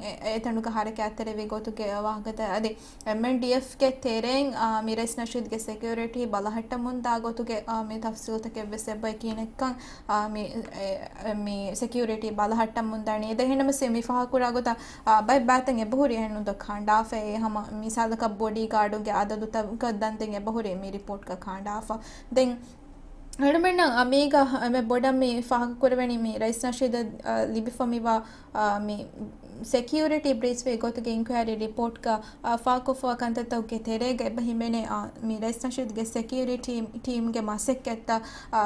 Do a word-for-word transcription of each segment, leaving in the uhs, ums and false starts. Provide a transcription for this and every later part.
އެ-، އެތަނުގަ ހަރަކާތްތެރިވި ގޮތުގެ ވާހަކަތައް އަދި އެމްއެންޑީއެފްގެ ތެރެއިން، އާ، މި ރައީސް ނަޝީދުގެ ސެކިއުރިޓީ ބަލަހައްޓަމުންދާ ގޮތުގެ، އާ، މި ތަފްސީލުތަކެއް ވެސް އެބައި ކިހިނެއްކަން، އާ، މި، އެ، އެ، މި ސެކިއުރިޓީ ބަލަހައްޓަމުންދާނީ. އެދެން އެހެންނަމަސް މި ފާހަގަކުރާ ގޮތަށް، އާ، ބައެއް ބައިތައް އެބަހުރި އެހެންނު ދޯ ކަނޑާފަ އެ ހަމަ މިސާލަކަށް ބޮޑީ ގާޑުގެ އަދަދުތަކަށް ދަންދެން އެބަހުރި މި ރިޕޯޓްގަ ކަނޑާފަ. ދެން އަޅުމެންނަށް އަ، މީގަ އެންމެ ބޮޑަށް މި ފާހަގަކުރެވެނީ މި ރައީސް ނަޝީދަށް، އަ، ލިބިފަ މިވާ، އަ، މި ސެކިއުރިޓީ ބްރީޗްވި ގޮތުގެ އިންކުއަރީ ރިޕޯޓްގަ، އަ، ފާކޮށްފަ ކަންތައްތަކުގެ ތެރޭގަ އެބަ ހިމެނޭ، އަ، މި ރައީސް ނަޝީދުގެ ސެކިއުރިޓީ ޓީމްގެ މަސައްކަތްތައް، އަ،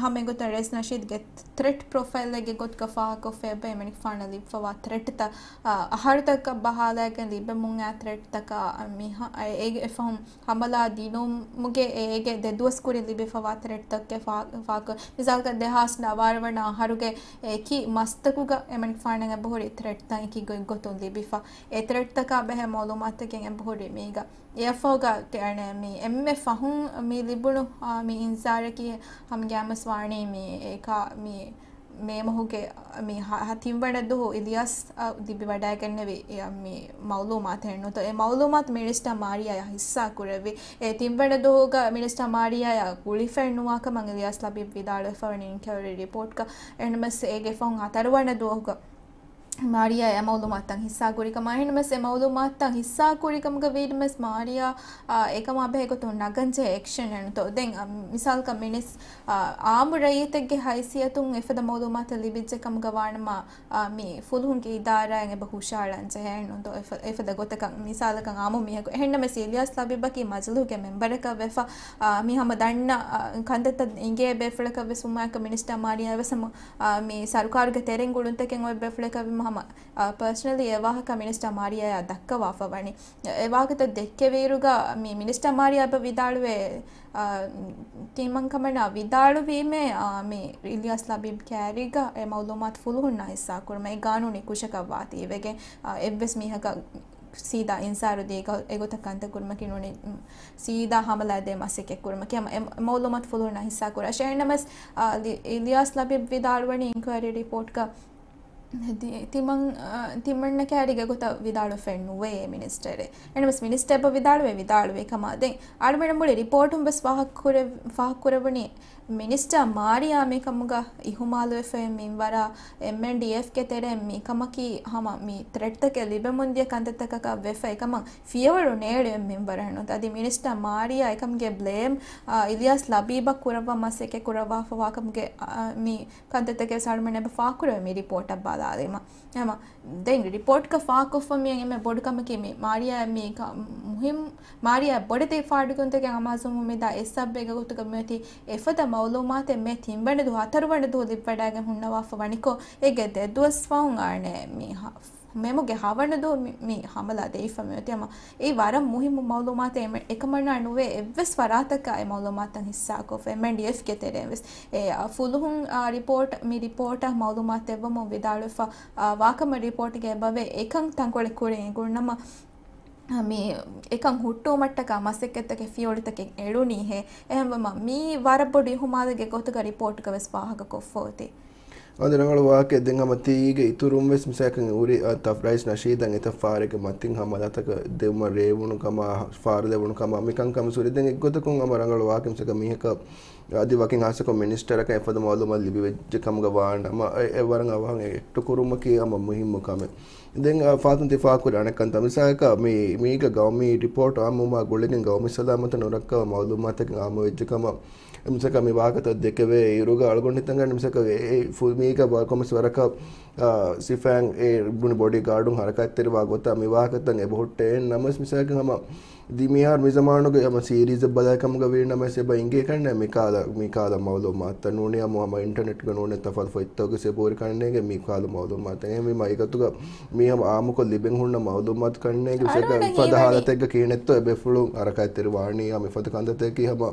ހަމައެގޮތަށް ރައީސް ނަޝީދުގެ ތްރެޓް ޕްރޮފައިލްގެ ގޮތުގަ ފާހަގަކޮށްފަ އެބަ އެމަނިކުފާނަށް ލިބިފަވާ ތްރެޓްތައް، އަ، އަހަރުތަކަށް ބަހާލައިގެން ލިބެމުން އައި ތްރެޓްތަކަށް، އަ، މި ހަ-، އެ-، އޭގެ އެފަހުން ހަމަލާ ދިނުމުގެ އޭގެ ދެ ދުވަސް ކުރިން ލިބިފަވާ ތްރެޓްތަކެއް ފާ-، ފާކު، މިސާލަކަށް ދެހާސް ނަވާރަ ވަނަ އަހަރުގެ އެކި މަސްތަކުގަ އެމަނިކުފާނަށް އެބަހުރި ތްރެޓްތައް އެކި ގޮތްގޮތުން ލިބިފަ. އެ ތްރެޓްތަކާ ބެހޭ މައުލޫމާތަކެއް އެބަހުރި މީގަ. އެއަށްފަހުގަ ކެ-، އަނެ، މި އެންމެ ފަހުން މި ލިބުނު، އާ، މި އިންޒާރަކީ ހަމަގައިމުވެސް ވާނީ މި އެކާ މި މޭ މަހުގެ މި ހަ-، ހަ-، ތިންވަނަ ދުވަހު އިލްޔާސް، އަ، ލިބިވަޑައިގެންނެވި، އެ، މި މައުލޫމާތެއް ނުތޯ. އެ މައުލޫމާތު މިނިސްޓަރ މާރިޔާއަށް ހިއްސާކުރެއްވި. އެ ތިންވަނަ ދުވަހުގަ މިނިސްޓަރ މާރިޔާއާ ގުޅިފައެއް ނުވާ ކަމަށް އިލްޔާސް ލަބީބް ވިދާޅުވެފަވަނީ އިންކުއަރީ ރިޕޯޓްގަ. އެހެންނަމަސް އޭގެ ފަހުން ހަތަރުވަނަ ދުވަހުގަ މާރިޔާ އެ މައުލޫމާތުތައް ހިއްސާކުރި ކަމަށް. އެހެންނަމަސް އެ މައުލޫމާތުތައް ހިއްސާކުރި ކަމުގަ ވީނަމަސް މާރިޔާ، އާ، އެކަމާ ބެހޭ ގޮތުން ނަގަންޖެހޭ އެކްޝަނެއް ނުތޯ. ދެން، އަ، މިސާލަކަށް މިނިސް-، އާ، އާއްމު ރައްޔިތެއްގެ ހައިސިއްޔަތުން އެފަދަ މައުލޫމާތު ލިބިއްޖެ ކަމުގަ ވާނަމަ، އާ، މި ފުލުހުންގެ އިދާރާއިން އެބަ ހުށައަޅަން ޖެހޭނު ދޯ އެފަ-، އެފަދަ ގޮތަކަށް. މިސާލަކަށް އާއްމު މީހަކު. އެހެންނަމަސް އިލްޔާސް ލަބީބަކީ މަޖިލީހުގެ މެމްބަރަކަށް ވެފަ، އާ، މި ހަމަ ދަންނަ، އާ، ކަންތައްތައް އިނގޭ ބޭފުޅަކަށް ވެސް ވުމާއެކު މިނިސްޓަރ މާރިޔާ ވެސް ހަމަ، އާ، މި ސަރުކާރުގެ ތެރެއިން ގުޅުންތަކެއް އޮތް ބޭފުޅަކަށް ވީމަ ހަމަ، އާ، ޕާސަނަލީ އެ ވާހަކަ މިނިސްޓަރ މާރިޔާއާ ދައްކަވާފަ ވަނީ. އެ ވާހަކަތައް ދެއްކެވިއިރުގަ މި މިނިސްޓަރ މާރިޔާ އެބަ ވިދާޅުވޭ، އާ، ތިމަން ކަމަނާ ވިދާޅުވީމޭ، އާ، މި އިލްޔާސް ލަބީބް ކައިރީގަ އެ މައުލޫމާތު ފުލުހުންނާ ހިއްސާކުރުމަށް އެ ގާނޫނީ ކުށަކަށް ވާތީވެގެން، އާ، އެއްވެސް މީހަކަށް ސީދާ އިންޒާރު ދީގަ އެގޮތަށް ކަންތައް ކުރުމަކީ ނޫނީ، މް، ސީދާ ހަމަލާ ދޭ މަސައްކަތް ކުރުމަކީ ހަމަ އެ މައުލޫމާތު ފުލުހުންނާ ހިއްސާކުރާށޭ. އެހެންނަމަސް، އާ، ލި-، އިލްޔާސް ލަބީބް ވިދާޅުވަނީ އިންކުއަރީ ރިޕޯޓްގަ ތި-، ތިމަން، އާ، ތިމަންނަ ކައިރީގެ ގޮތަށް ވިދާޅުވެފައެއް ނުވޭ މިނިސްޓަރެއް. އެހެންނަމަސް މިނިސްޓަރ އެބަ ވިދާޅުވޭ، ވިދާޅުވޭ ކަމަށް. ދެން އަޅުމެން މުޅި ރިޕޯޓުން ވެސް ފާހަގަކުރެ-، ފާހަގަކުރެވުނީ މިނިސްޓަރ މާރިޔާ މިކަމުގަ އިހުމާލުވެފައި މިންވަރާ އެމްއެންޑީއެފްގެ ތެރެއިން މިކަމަކީ ހަމަ މި ތްރެޓްތަކެއް ލިބެމުންދިޔަ ކަންތައްތަކަކަށް ވެފައި ކަމަށް ފިޔަވަޅު ނޭޅި މިންވަރަށް ނުވަތަ އަދި މިނިސްޓަރ މާރިޔާ އެކަމުގެ ބްލޭމް، އާ، އިލްޔާސް ލަބީބަށް ކުރައްވާ މަސައްކަތް ކުރައްވާފަވާ ކަމުގެ، އާ، މި ކަންތައްތަކެއް ސަޅުމެން އެބަ ފާކުރެވޭ މި ރިޕޯޓަށް ބަލާލީމަ. ހަމަ ދެން ރިޕޯޓްގަ ފާކޮށްފަ މިއަށް އެންމެ ބޮޑު ކަމަކީ މި މާރިޔާ މީ ކަ-، މުހިން، މާރިޔާ ބޮޑެތި ފާޑުގަންތަކެއް އަމާޒުމު މިދާ އެއްސަބްބެއްގެ ގޮތުގަ މިއޮތީ އެފަދަ މައުލޫމާތެއް މޭ ތިންވަނަ ދުވަހު ހަތަރުވަނަ ދުވަހު ލިބިވަޑައިގެން ހުންނަވާފަ ވަނިކޮށް، އޭގެ ދެ ދުވަސް ފަހުން އާނެ މި ހަ-، މެމުގެ ހަވަނަ ދުވަހު މި، މި ހަމަލާ ދެވިފަ މިއޮތީ ހަމަ އެއީ ވަރަށް މުހިއްމު މައުލޫމާތެއް އެމެ-، އެކަމަނާ ނުވޭ އެއްވެސް ފަރާތަކާ އެ މައުލޫމާތަށް ހިއްސާކޮށްފަ އެމްއެންޑީއެފްގެ ތެރެއިން ވެސް. އެ، އަ، ފުލުހުން، އާ، ރިޕޯޓް، މި ރިޕޯޓަށް މައުލޫމާތު ދެއްވަމުން ވިދާޅުވެފަ، އާ، ވާކަމަށް ރިޕޯޓްގައި އެބަވޭ އެކަން ތަންކޮޅެއް ކުރިން އެނގުނުނަމަ، އަ، މި އެކަން ހުއްޓުވުމަށްޓަކާ މަސައްކަތްތަކެއް ފިޔަވަޅުތަކެއް އެޅުނީހޭ. އެހެންވީމަ މީ ވަރަށް ބޮޑު އިހުމާލެއްގެ ގޮތުގަ ރިޕޯޓްގަ ވެސް ފާހަގަކޮށްފަ އޮތީ. އަދި ރަނގަޅު ވާހަކައެއް ދެން ހަމަ ތީގެ އިތުރުން ވެސް މިސާލަކަށް އުރި، އަ، ތަ-، ރައީސް ނަޝީދަށް އެތައް ފާރެއްގެ މަތިން ހަމަލާތަކަށް ދެވުމަށް ރޭވުނު ކަމާ، ފާރު ދެވުނު ކަމާ މިކަންކަން ވެސް އުރި. ދެން އެއްގޮތަކުން ހަމަ ރަނގަޅު ވާހަކައެއް މިސާލަކަށް މީހަކަށް އަދި ވަކިން ހާއްސަކޮށް މިނިސްޓަރަކަށް އެފަދަ މައުލޫމާތު ލިބިވެއްޖެ ކަމުގަ ވާނަމަ، އެ، އެ ވަރަށް އަވަހަށް އެ އެކްޓު ކުރުމަކީ ހަމަ މުހިއްމު ކަމެއް. ދެން، އާ، ފާތުން ތި ފާހަގަކުރި އަނެއް ކަންތައް މިސާލަކަށް މި، މީގަ ގައުމީ ރިޕޯޓް އާއްމުވުމާ ގުޅިގެން ގައުމީ ސަލާމަތަށް ނުރައްކަވާ މައުލޫމާތަކެއް އާއްމުވެއްޖެ ކަމަށް މިސާލަކަށް މި ވާހަކަތައް ދެކެވޭ އިރުގަ އަޅުގަނޑު ހިތަށް އަރަނީ މިސާލަކަށް އެ، އެ ފު-، މީގަ ވަރަށް ކޮންމެސް ވަރަކަށް، އާ، ސިފައިން އެ ބުނި ބޮޑީ ގާޑުން ހަރަކާތްތެރިވާ ގޮތަށް މި ވާހަކަތައް އެބަހުއްޓޭ. ނަމަވެސް މިސާލަކަށް ހަމަ ދި މިހާރު މި ޒަމާނުގެ ހަމަ ސީރީޒެއް ބަލާ ކަމުގަ ވީ ނަމަވެސް އެބަ އިނގޭ ކަންނޭ މި ކާލަ، މި ކާލަ މައުލޫމާތައް ނޫނީ ހަމަ އިންޓަރނެޓްގަ ނޫނޭ ތަފާތު ފޮތްތަކުގެ ސެބޯރި ކަންނޭގެ މި ކާލަ މައުލޫމާތައް. އެހެންވީމަ އެގޮތުގަ މީ ހަމަ އާއްމުކޮށް ލިބެން ހުންނަ މައުލޫމާތު ކަންނޭގެ އަޅުގަނޑަށް ފަދަ ހީވަނީ ހާލަތެއްގަ ކިހިނެއްތޯ އެބޭފުޅުން ހަރަކާތްތެރިވާނީ ހަމަ ފަދަ ކަންތައްތަކަކީ ހަމަ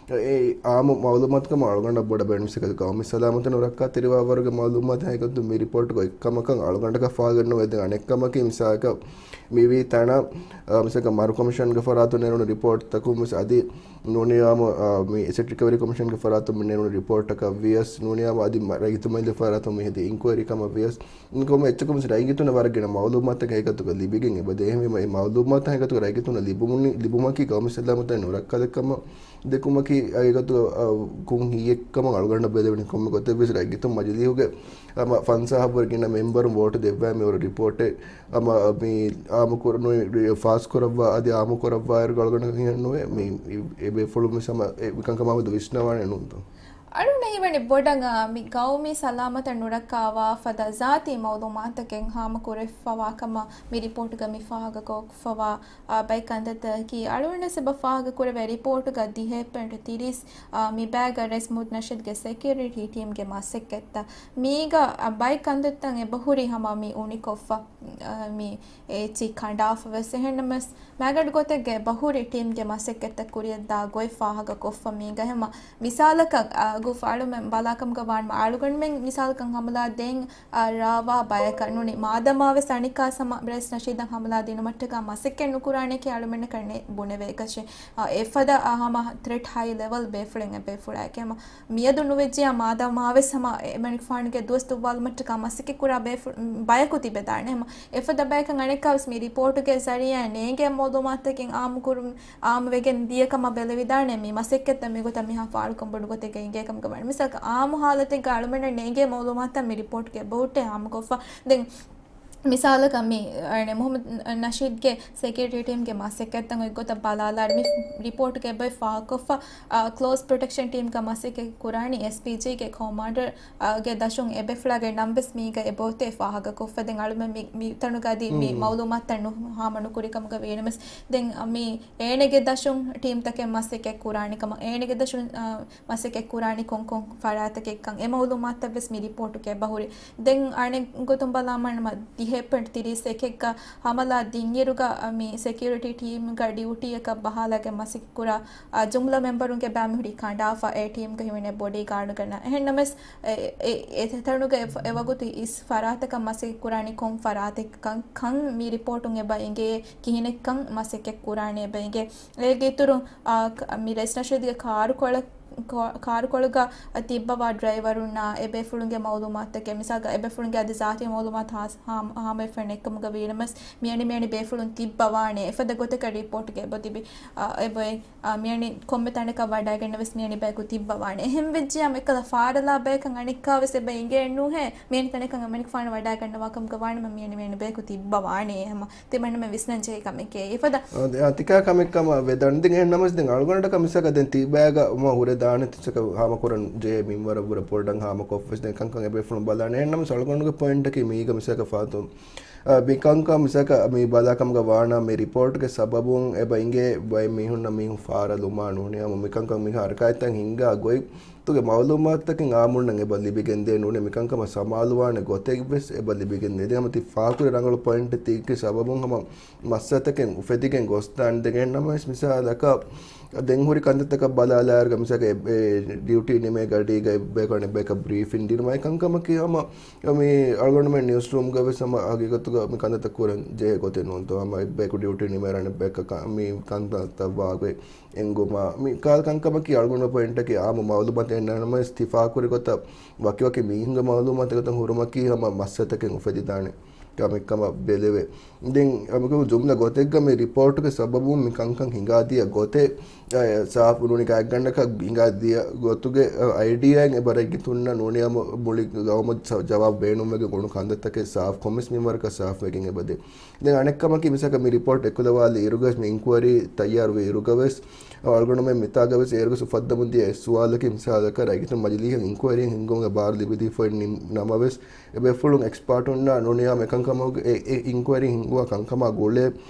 އެ އާއްމު މައުލޫމާތުކަމަށް އަޅުގަނޑަށް ބޮޑަށް ބޭނުން މިސާލަކަށް ގައުމީ ސަލާމަތަށް ނުރައްކާތެރިވާ ވަރުގެ މައުލޫމާތު ހަގީގަތުން މި ރިޕޯޓް ގޮތް ކަމަކަށް އަޅުގަނޑަކަށް ފާގަންނަވަ. ދެން އަނެއް ކަމަކީ މިސާލަކަށް މިވީ ތަނަށް، އާ، މިސާލަކަށް މަރު ކޮމިޝަންގެ ފަރާތުން ނެރުނު ރިޕޯޓްތަކުން ވެސް އަދި ނޫނީ އާއްމު، އާ، މި އެސެޓް ރިކަވަރީ ކޮމިޝަންގެ ފަރާތުން މި ނެރުނު ރިޕޯޓްތަކަށް ވިޔަސް ނޫނީ އާއްމު އަދި މަ-، ރައްޔިތު މައިލެ ފަރާތުން މި ހެދި އިންކުއަރީ ކަމަށް ވިޔަސް ކޮންމެ އެއްޗަކުން ވެސް ރައްޔިތުންނަށް ވަރަށް ގިނަ މައުލޫމާތުތަކެއް ހަގީގަތުގަ ލިބިގެން އެބަދޭ. އެހެންވީމަ އެ މައުލޫމާތު ހަގީގަތުގަ ރައްޔިތުންނަށް ލިބުމުން، ލިބުމަކީ ގައުމީ ސަލާމަތާ ނުރައްކާލެއް ކަމަށް ދެކުމަކީ ހަގީގަތުގަ، އާ، ކުން ހިއްޔެއް ކަމަށް އަޅުގަނޑަށް ބެލެވެނީ. ކޮންމެ ގޮތެއް ވެސް ރައްޔިތުން މަޖިލީހުގެ ހަމަ ފަންސާހަށް ވަރަށް ގިނަ މެމްބަރުން ވޯޓު ދެއްވާ މި ރިޕޯޓެއް ހަމަ މި އާއްމު ކުރ-، ނު-، ފާސް ކުރައްވާ އަދި އާއްމު ކުރައްވާއިރު އަޅުގަނޑަކަށް ހިޔަން ނުވޭ. މި އެ ބޭފުޅުން ވެސް ހަމަ އެ މިކަންކަމާ މެދު ވިސްނަވާނެ ނޫންތޯ؟ އަޅުގަނޑަށް ހީވަނީ ބޮޑަށް، އާ، މި ގައުމީ ސަލާމަތަށް ނުރައްކާވާ ފަދަ ޒާތީ މައުލޫމާތުތަކެއް ހާމަކުރެވިފަވާ ކަމަށް މި ރިޕޯޓުގަ މި ފާހަގަކޮށްފަވާ، އާ، ބައެއް ކަންތައްތަކަކީ އަޅުގަނޑަށް އެބަ ފާހަގަކުރެވޭ ރިޕޯޓުގަ ދިހަ ޕޮއިންޓް ތިރީސް، އާ، މި ބައިގަ ރައީސް މުހައްމަދު ނަޝީދުގެ ސެކިއުރިޓީ ޓީމްގެ މަސައްކަތްތައް. މީގަ، އާ، ބައެއް ކަންތައްތައް އެބަހުރި ހަމަ މި އުނިކޮށްފަ، އާ، މި އެއްޗިހި ކަނޑާފަ ވެސް. އެހެންނަމަވެސް، މައިގަނޑު ގޮތެއްގަ އެބަހުރި ޓީމްގެ މަސައްކަތްތައް ކުރިއަށްދާ ގޮތް ފާހަގަކޮށްފަ މީގަ ހަމަ މިސާލަކަށް، އާ، ގުފް އަޅުމެން ބަލާކަމުގަ ވާނަމަ، އަޅުގަނޑުމެން މިސާލަކަށް ހަމަލާ ދޭން، އާ، ރާވާ ބަޔަކަށް ނޫނީ މާދަމާވެސް އަނެއްކާ ހަމަ ރައީސް ނަޝީދަށް ހަމަލާ ދިނުމަށްޓަކާ މަސައްކަތް ނުކުރާނެކޭ އަޅުމެންނަކަށް ނޭ ބުނެވޭކަށެއް. އާ، އެފަދަ، އާ، ހަމަ ތްރެޓް ހައި ލެވެލް ބޭފުޅެއް އެބޭފުޅާއެކޭ ހަމަ މިއަދު ނުވެއްޖިޔާ މާދަމާވެސް ހަމަ އެމަނިކުފާނުގެ ދުވަސް ދުއްވާލުމަށްޓަކާ މަސައްކަތް ކުރާ ބޭފު-، ބަޔަކު ތިބެދާނެ. ހަމަ އެފަދަ ބަޔަކަށް އަނެއްކާވެސް މި ރިޕޯޓުގެ ޒަރީއާ ނޭނގޭ މައުލޫމާތަކެއް އާއްމުކުރުން، އާއްމުވެގެން ދިޔަ ކަމަށް ބެލެވިދާނެ. މި މަސައްކަތްތައް މިގޮތަށް މިހާ ފާޅުކަން ބޮޑު ގޮތެއްގަ އިނގޭ ކަމުގަ ވާނެ. މިސާލަކަށް އާއްމު ހާލަތެއްގަ އަޅުމެންނަށް ނޭނގޭ މައުލޫމާތައް މި ރިޕޯޓުގެ އެބަހުއްޓޭ އާއްމުކޮށްފަ. ދެން މިސާލަކަށް މި، އަނެއް މުހައްމަދު ނަޝީދްގެ ސެކިއުރިޓީ ޓީމްގެ މަސައްކަތްތައް އޮތް ގޮތަށް ބަލާލާއިރު މި ރިޕޯޓުގެ އެބައޮތް ފާހަގަކޮށްފަ، އާ، ކްލޯސް ޕްރޮޓެކްޝަން ޓީމްގަ މަސައްކަތް ކުރާނީ އެސްޕީޖީގެ ކޮމާންޑަރ، އާ، ގެ ދަށުން އެބޭފުޅާގެ ނަން ވެސް މީގަ އެބައޮތޭ ފާހަގަކޮށްފަ. ދެން އަޅުމެން މި، މި ތަނުގަ އަދި މި މް. މައުލޫމާތުތައް ނު-، ހާމަ ނުކުރި ކަމުގަ ވީނަމަވެސް، ދެން މި އޭނަގެ ދަށުން ޓީމްތަކެއް މަސައްކަތް ކުރާނެ ކަމަށް، އޭނަގެ ދަށުން، އާ، މަސައްކަތް ކުރާނީ ކޮން ކޮން ފަރާތަކެއްކަން އެ މައުލޫމާތުތައް ވެސް މި ރިޕޯޓުގަ އެބަހުރި. ދެން އަނެއް ގޮތުން ބަލާމަން މަ ދިހަ ޕޮއިންޓް ތިރީސް އެކެއްގަ ހަމަލާ ދިންއިރުގަ މި ސެކިއުރިޓީ ޓީމްގަ ޑިއުޓީއަކަށް ބަހާލާގެން މަސައްކަތް ކުރާ، އާ، ޖުމްލަ މެމްބަރުންގެ ބައިމީހުން ހުރީ ކަނޑާފަ އެ ޓީމްގަ ހިމެނޭ ބޮޑީގާޑުގަ ނަ-، އެހެންނަމަވެސް އެ، އެ، އެ ތަނުގަ އެ، އެވަގުތު އިސް ފަރާތަކަށް މަސައްކަތް ކުރާނީ ކޮން ފަރާތެއްކަން، ކަން މި ރިޕޯޓުން އެބަ އިނގޭ ކިހިނެއްކަން މަސައްކަތް ކުރާނީ އެބަ އިނގޭ. އޭގެ އިތުރުން، އާ، ކ-، މި ރައީސް ނަޝީދުގެ ކާރުކޮޅަށް ކޮ-، ކާރުކޮޅުގަ ތިއްބަވާ ޑްރައިވަރުންނާ އެބޭފުޅުންގެ މައުލޫމާތުތަކެއް، މިސާލަކަށް އެބޭފުޅުންގެ އަދި ޒާތީ މައުލޫމާތު ހާ-، ހާ-، ހާމަވެފަ ނެތްކަމުގަ ވީނަމަވެސް، މިއަނި މިއަނި ބޭފުޅުން ތިއްބަވާނެ އެފަދަ ގޮތަކަށް ރިޕޯޓުގަ އެބަ ތިބި، އަ، އެބައޮތް، އަ، މިއަނި ކޮންމެ ތަނަކަށް ވަޑައިގަންނަވެސް މިއަނި ބަޔަކު ތިއްބަވާނެ. އެހެން ވެއްޖިއްޔާ އެކަލަ ފާރަލާ ބަޔަކަށް އަނެއްކާވެސް އެބަ އިނގޭ ނުހޭ، މިއަނި ތަނަކަށް އެމަނިކުފާނު ވަޑައިގަންނަވާ ކަމުގަ ވާނަމަ މިއަނި މިއަނި ބަޔަކު ތިއްބަވާނެ. ހަމަ ތިމަންނަމެން ވިސްނަން ޖެހޭ ކަމެކޭ. އެފަދަ އާ، ދެ-، އާ، ތިކާ ކަމެއް ކަމަށް ވެދާނެ. ދެން އެހެން ނަމަވެސް ދެން އަޅުގަނޑަކަށް މިސާލަކަށް ދެން ތިބާގަ މަ ހުރެދާނެ ތިސަކަ ހާމަކުރަން ޖެހޭ މިންވަރަށް ވުރެ ބޮޑަށް ހާމަކޮށްފަސް ދެން ކަންކަން އެބޭފުޅުން ބަލާނެ. އެހެން ނަމަވެސް އަޅުގަނޑުގެ ޕޮއިންޓަކީ މީގަ މިސާލަކަށް ފާތު، އާ، މިކަންކަން މިސާލަކަށް މި ބަލާ ކަމުގަ ވާނަމަ މި ރިޕޯޓްގެ ސަބަބުން އެބަ އިނގޭ ބައެއް މީހުންނަށް މީހުން ފާރަލުމާ ނޫނީ ހަމަ މިކަންކަން މި ހަރަކާތްތައް ހިންގާ ގޮތް ތުގެ މައުލޫމާތުތަކެއް އާއްމުންނަށް އެބަ ލިބިގެންދޭ ނޫނީ މިކަންކަމަށް ސަމާލުވާނެ ގޮތެއްވެސް އެބަ ލިބިގެންދޭ. ދެން ހަމަ ތި ފާކުރި ރަނގަޅު ޕޮއިންޓް ތީކީ ސަބަބުން ހަމަ މައްސަލަތަކެއް އުފެދިގެން ގޮސްދާނެ. ދެން ނަމަވެސް މިސާލަކަށް ދެން ހުރި ކަންތައްތަކަށް ބަލާލާއިރުގަ މިސާލަކަށް އެ، އެ، ޑިއުޓީ ނިމޭ ގަޑީގަ އެއްބަޔަކު އަނެއްބަޔަކަށް ބްރީފިން ދިނުމާއި ކަންކަމަކީ ހަމަ މި އަޅުގަނޑުމެން ނިއުސްރޫމްގަ ވެސް ހަމަ ހަގީގަތުގަ މި ކަންތައްތައް ކުރަން ޖެހޭ ގޮތެއް ނޫންތޯ؟ ހަމަ އެއްބަޔަކު ޑިއުޓީ ނިމޭ އަނެއްބަޔަކަށް ކަ-، މި ކަންތައްތައް ވާގޮތް އެނގުމާ، މި ކަ-، ކަންކަމަކީ އަޅުގަނޑު ޕޮއިންޓަކީ އާއްމު މައުލޫމާތު އެއް ނަމަވެސް ތި ފާކުރި ގޮތަށް ވަކިވަކި މީހުންގެ މައުލޫމާތު ގޮތަށް ހުރުމަކީ ހަމަ މައްސަލަތަކެއް އުފެދިދާނެ ކަމެއް ކަމަށް ބެލެވޭ. ދެން އަމިކު ޖުމްލަ ގޮތެއްގަ މި ރިޕޯޓުގެ ސަބަބުން މި ކަންކަން ހިނގާދިޔަ ގޮތެއް، އަ، ސާފު ނޫނީ ގާތްގަނޑަކަށް ހިނގާދިޔަ ގޮތުގެ، އަ، އައިޑިއާއެއް އެބަ ރައްޔިތުންނަށް ނޫނީ ހަމަ މުޅި ގައުމަށް ސަ-، ޖަވާބު ބޭނުންވެގެން އުޅުނު ކަންތައްތަކެއް ސާފު ކޮންމެސް މިންވަރަކަށް ސާފުވެގެން އެބަދޭ. ދެން އަނެއްކަމަކީ މިސާލަކަށް މި ރިޕޯޓް އެކުލަވާލި އިރުގަވެސް މި އިންކުއަރީ ތައްޔާރުވި އިރުގަވެސް އަޅުގަނޑުމެން މިތާގަވެސް އޭރުގަސް އުފައްދަމުން ދިޔަ އެއް ސުވާލަކީ މިސާލަކަށް ރައްޔިތުން މަޖިލީހަށް އިންކުއަރީ ހިންގުމުގެ ބާރު ލިބިދީފައި ނި-، ނަމަވެސް އެބޭފުޅުން އެކްސްޕާޓުންނާ ނޫނީ ހަމަ އެކަންކަމުގެ އެ، އެ އިންކުއަރީ ހިންގުވާ ކަންކަމާ ގުޅޭ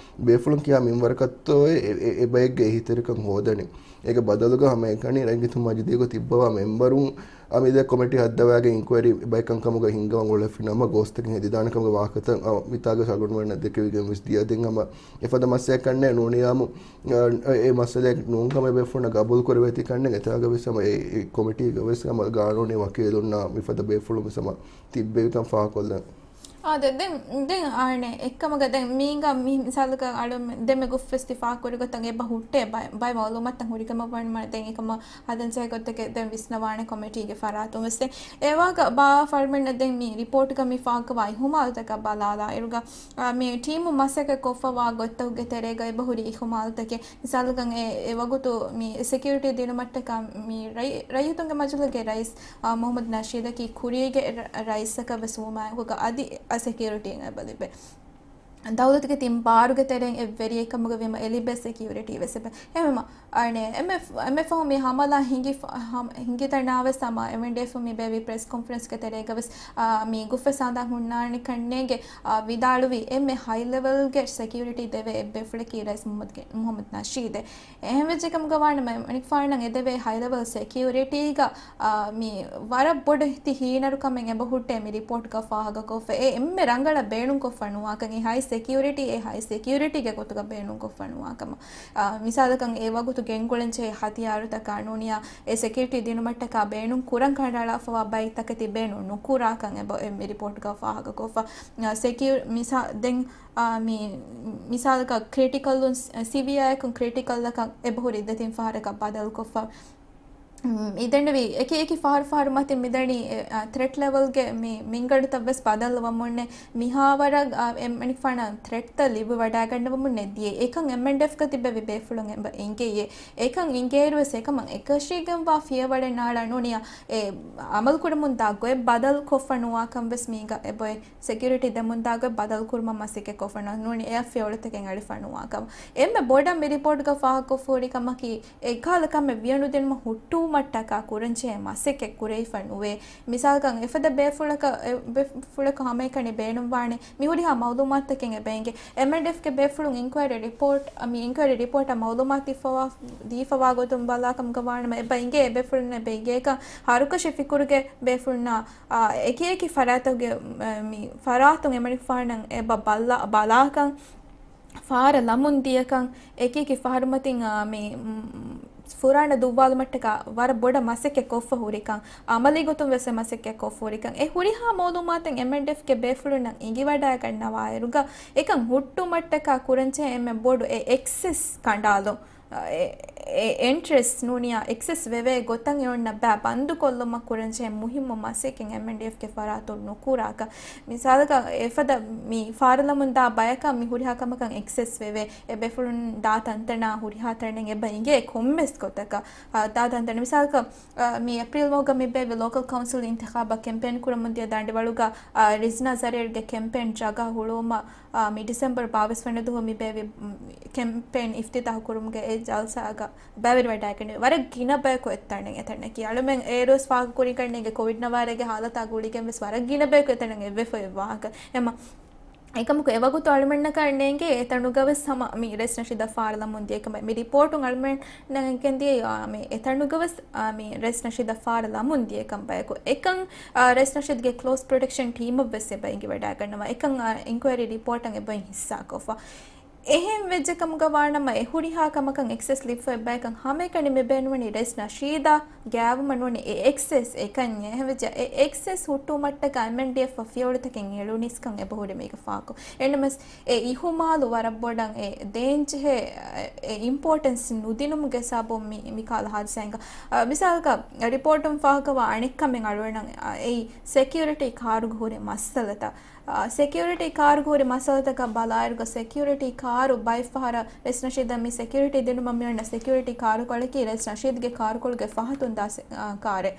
ބޭފުޅުން ކިހާ މިންވަރަކަށްތޯއޭ އެ، އެ، އެ ބައެއްގެ އެހީތެރިކަން ހޯދަނީ. އޭގެ ބަދަލުގަ ހަމައެކަނި ރައްޔިތުން މަޖިލީހުގަ ތިއްބަވާ މެމްބަރުން އަމިއްލަ ކޮމިޓީ ހައްދަވާގެން އިންކުއަރީ ބައެއް ކަންކަމުގަ ހިންގަވަން އުޅެފިނަމަ ގޯސްތަކެއް ހެދިދާނެ ކަމުގެ ވާހަކަތައް، އަ، މިތާގަ އަޅުގަނޑުމެންނަށް ދެކެވިގެން ވެސް ދިޔަ. ދެން ހަމަ އެފަދަ މައްސަލައެއް ކަންނޭ ނޫނީ އާއްމު، އަ، އެ މައްސަލައެއް ނޫން ކަމަށް އެބޭފުޅުންނަށް ގަބޫލު ކުރެވޭތީ ކަންނޭނގެ އެތާގަ ވެސް ހަމަ އެ، އެ ކޮމިޓީގަ ވެސް ހަމަ ގާނޫނީ ވަކީލުންނާ މިފަދަ ބޭފުޅުން ވެސް ހަމަ ތިއްބެވިކަން ފާހަގަކޮށްލަން. އާދެ، ދެން، ދެން އާނެ، އެއްކަމަކަށް ދެން މީގަ މި މިސާލަކަށް އަޅު ދެމެ ގުފްފެސް ތި ފާކުރި ގޮތަށް އެބަ ހުއްޓޭ ބައި، ބައި މައުލޫމާތަށް ހުރިކަމަށް ވަންމަ ދެން އެކަމަށް ހަދަން ޖެހޭ ގޮތެކެއް ދެން ވިސްނަވާނެ ކޮމިޓީގެ ފަރާތުން ވެސް. ދެން އެވާގަ ބާ ފަރުމެންނަށް ދެން މި ރިޕޯޓްގަ މި ފާކަވާ އިހުމާލުތަކަށް ބަލާލާ އިރުގަ، އާ، މި ޓީމު މަސައްކަތް ކޮށްފަވާ ގޮތްތަކުގެ ތެރޭގަ އެބަހުރި އިހުމާލުތަކެއް. މިސާލަކަށް އެ، އެ ވަގުތު މި ސެކިއުރިޓީ ދިނުމަށްޓަކާ މި ރައި-، ރައްޔިތުންގެ މަޖިލީހުގެ ރައީސް، އާ، މުހައްމަދު ނަޝީދަކީ ކުރީގެ ރަ-، ރައީސަކަށް ވެސް ވުމާއެކުގަ އަދި ސެކިއުރިޓީއެއް އެބަ ލިބޭ. ދައުލަތުގެ ތިން ބާރުގެ ތެރެއިން އެއްވެރިއެއް ކަމުގަ ވީމަ އެ ލިބޭ ސެކިއުރިޓީ ވެސް އެބަ. އެހެންވީމަ، އަނެ، އެންމެ، އެންމެ ފަހު މި ހަމަލާ ހިނގި ފަ-، ހަމ-، ހިނގި ތަނާ ވެސް ހަމަ އެމްއެންޑީއެފް މި ބޭއްވި ޕްރެސް ކޮންފަރެންސްގެ ތެރޭގަ ވެސް، އާ، މި ގުފްފެސް ހަނދާން ހުންނާނެ ކަންނޭނގެ، އާ، ވިދާޅުވީ އެންމެ ހައި ލެވެލްގެ ސެކިއުރިޓީ ދެވޭ އެއްބޭފުޅަކީ ރައީސް މުހައްމަދު، މުހައްމަދު ނަޝީދެއް. އެހެންވެއްޖެ ކަމުގަ ވާނަމަ އެމަނިކުފާނަށް އެދެވޭ ހައި ލެވެލް ސެކިއުރިޓީގަ، އާ، މި ވަރަށް ބޮޑު ތި ހީނަރުކަމެއް އެބަ ހުއްޓޭ މި ރިޕޯޓްގަ ފާހަގަކޮށްފަ. އެ އެންމެ ރަނގަޅަށް ބޭނުންކޮށްފަ ނުވާކަން، އެ ހައި ސެކިއުރިޓީ، އެ ހައި ސެކިއުރިޓީގެ ގޮތުގަ ބޭނުންކޮށްފަ ނުވާކަމަށް. އާ، މިސާލަކަށް އެ ވަގުތު ގެންގުޅެންޖެހޭ ހަތިޔާރުތަކާ ނޫނިޔާ އެ ސެކިއުރިޓީ ދިނުމަށްޓަކާ ބޭނުން ކުރަން ކަނޑައަޅާފަވާ ބައިތަކެތި ބޭނުން ނުކުރާކަން އެބަ އެ މި ރިޕޯޓްގަ ފާހަގަކޮށްފަ. އާ، ސެކިއު-، މިސާ-، ދެން، އާ، މި މިސާލަކަށް ކްރިޓިކަލުން ސިވިއާއަކުން ކްރިޓިކަލްއަކަށް އެބަހުރި ދެތިން ފަހަރަކަށް ބަދަލުކޮށްފަ. މިދެންނެވި އެކި އެކި ފަހަރު ފަހަރު މަތިން މިދަނީ، އެ، އާ، ތްރެޓް ލެވެލްގެ މި މިންގަނޑުތައް ވެސް ބަދަލުވަމުންނެ މިހާވަރަށް، އާ، އެމަނިކުފާނަށް ތްރެޓްތައް ލިބިވަޑައިގަންނަވަމުންނެ ދިޔަ. އެކަން އެމްއެންޑީއެފްގަ ތިބެވި ބޭފުޅުން އެބަ އެނގެޔޭ. އެކަން އިނގޭއިރުވެސް އެކަމަށް އެކަށީގެންވާ ފިޔަވަޅެއް ނާޅާ ނޫނިޔާ އެ އަމަލުކުރަމުންދާ ގޮތް ބަދަލު ކޮށްފަ ނުވާކަން ވެސް މީގަ އެބައޮތް. ސެކިއުރިޓީ ދެމުންދާގޮތް ބަދަލުކުރުމަށް މަސައްކަތްކޮށްފަ ނޫނީ އެއަށް ފިޔަވަޅުތަކެއް އަޅިފަ ނުވާކަމަށް. އެންމެ ބޮޑަށް މި ރިޕޯޓްގަ ފާހަގަކޮށްފަހުރި ކަމަކީ، އެކަހަލަ ކަމެއް ވިޔަނުދިނުމަށް ހުއްޓުވުމަށްޓަކާ ކުރަންޖެހޭ މަސައްކަތް ކުރެވިފަ ނުވޭ. މިސާލަކަށް އެފަދަ ބޭފުޅަކަށް، އެ ބޭފުޅަކަށް ހަމައެކަނި ބޭނުންވާނެ މި ހުރިހާ މައުލޫމާތުތަކެއް އެބަ އެނގޭ. އެމްއެންޑީއެފްގެ ބޭފުޅުން އިންކުއަރީ ރިޕޯޓް، މި އިންކުއަރީ ރިޕޯޓަށް މައުލޫމާތު ދީފަވާ، ދީފަވާ ގޮތުން ބަލާކަމުގަ ވާނަމަ އެބަ އިނގޭ އެބޭފުޅުން އެބަ އިނގޭކަން ހަރުކަށި ފިކުރުގެ ބޭފުޅުންނާ އާ، އެކި އެކި ފަރާތުގެ، މި ފަރާތުން އެމަނިކުފާނަށް އެބަ ބައްލަ-، ބަލާކަން، ފާރަ ލަމުން ދިޔަކަން، އެކި އެކި ފަހަރުމަތިން، އާ، މި، މް، ފުރާނަ ދުއްވާލުމަށްޓަކާ ވަރަށް ބޮޑަށް މަސައްކަތް ކޮށްފަ ހުރިކަން، އަމަލީ ގޮތުން ވެސް އެ މަސައްކަތް ކޮށްފަ ހުރިކަން، އެ ހުރިހާ މައުލޫމާތެއް އެމްއެންޑީއެފްގެ ބޭފުޅުންނަށް އެނގިވަޑައިގަންނަވާއިރުގަ، އެކަން ހުއްޓުމަށްޓަކާ ކުރަންޖެހޭ އެންމެ ބޮޑު އެ އެކްސެސް ކަނޑާލުން. އެ، އެ އެންޓްރެސް ނޫނިޔާ އެކްސެސް ވެވޭ ގޮތަށް އެ އޮންނަ ބައި ބަންދުކޮށްލުމަށް ކުރަންޖެހޭ މުހިއްމު މަސައްކަތް އެމްއެންޑީއެފްގެ ފަރާތުން ނުކުރާކަށް. މިސާލަކަށް އެފަދަ މި ފާރަލަމުން ދާ ބަޔަކަށް މި ހުރިހާ ކަމަކަށް އެކްސެސް ވެވޭ. އެ ބޭފުޅުން ދާ ތަންތަނާ ހުރިހާ ތަނެއް އެބަ އިނގޭ ކޮންމެސް ގޮތަކަށް. އާ، ދާ ތަންތަނަށް މިސާލަކަށް، އާ، މި އޭޕްރީލް މަހުގަ މި ބޭއްވި ލޯކަލް ކައުންސިލް އިންތިޚާބަށް ކެމްޕޭން ކުރަމުން ދިޔަ ދަނޑިވަޅުގަ، އާ، ރިޒްނާ ޒަރީރްގެ ކެމްޕޭން ޖަގަ ހުޅުވުމަށް އާ، މި ޑިސެމްބަރު ބާވީސް ވަނަ ދުވަހު މި ބޭއްވި، މް، ކެމްޕޭން އިފްތިތާހު ކުރުމުގެ އެ ޖަލްސާގަ ބައިވެރިވެވަޑައިގެންނެވި. ވަރަށް ގިނަ ބަޔަކު އެއްތަނެއް އެތަނަކީ. އަޅުމެން އޭރުވެސް ފާހަގަކުރި ކަންނޭނގެ ކޮވިޑް ނަވާރަގެ ހާލަތާ ގުޅިގެން ވެސް ވަރަށް ގިނަ ބަޔަކު އެތަނަށް އެއްވެފަ އޮތް ވާހަކަ. އެމަ، އެކަމަކު އެވަގުތު އަޅުމެންނަކަށް ނޭނގޭ އެތަނުގަ ވެސް ހަމަ މި ރައީސް ނަޝީދަށް ފާރަލަމުން ދިޔަ ކަމަށް. މި ރިޕޯޓުން އަޅުމެންނަށް ގެންދިޔަ، އާ، މި އެތަނުގަ ވެސް، އާ، މި ރައީސް ނަޝީދަށް ފާރަލަމުން ދިޔަ ކަން ބަޔަކު. އެކަން، އާ، ރައީސް ނަޝީދުގެ ކްލޯސް ޕްރޮޓެކްޝަން ޓީމަށް ވެސް އެބަ އެނގިވަޑައިގަންނަވާ. އެކަން، އާ، އިންކުއަރީ ރިޕޯޓަށް އެބައިން ހިއްސާކޮށްފަ. އެހެން ވެއްޖެ ކަމުގަ ވާނަމަ، އެ ހުރިހާ ކަމަކަށް އެކްސެސް ލިބިފައި ބަޔަކަށް ހަމައެކަނި މި ބޭނުންވަނީ ރައީސް ނަޝީދާ ގާތްވުމަށް ނޫނީ އެ އެކްސެސް އެކަންޏެއް. އެހެންވެއްޖެ އެ އެކްސެސް ހުއްޓުވުމަށްޓަކާ އެމްއެންޑީއެފްއަށް ފިޔަވަޅުތަކެއް އެޅުނީސްކަން އެބަހުރި މީގަ ފާކު. އެންޑިއެމްއެސް އެ އިހުމާލު ވަރަށް ބޮޑަށް އެ ދޭންޖެހޭ، އެ އިމްޕޯޓެންސް ނުދިނުމުގެ ސަބަބުން މި، މި ކަހަލަ ހާދިސާ އެނގޭ. އަ، މިސާލަކަށް ރިޕޯޓުން ފާހަގަވާ އަނެއްކަމެއް އަޅުގަނޑަށް، އަ، އެއީ ސެކިއުރިޓީ ކާރުގަ ހުރި މައްސަލަތައް. އަ، ސެކިއުރިޓީ ކާރުގަ ހުރި މައްސަލަތަކަށް ބަލާއިރުގަ ސެކިއުރިޓީ ކާރު ބައެއްފަހަރަށް ރައީސް ނަޝީދަށް މި ސެކިއުރިޓީ ދިނުމަށް މިއޮންނަ ސެކިއުރިޓީ ކާރުކޮޅަކީ ރައީސް ނަޝީދުގެ ކާރުކޮޅުގެ ފަހަތުން ދާ ސެ-، އާ، ކާރެއް.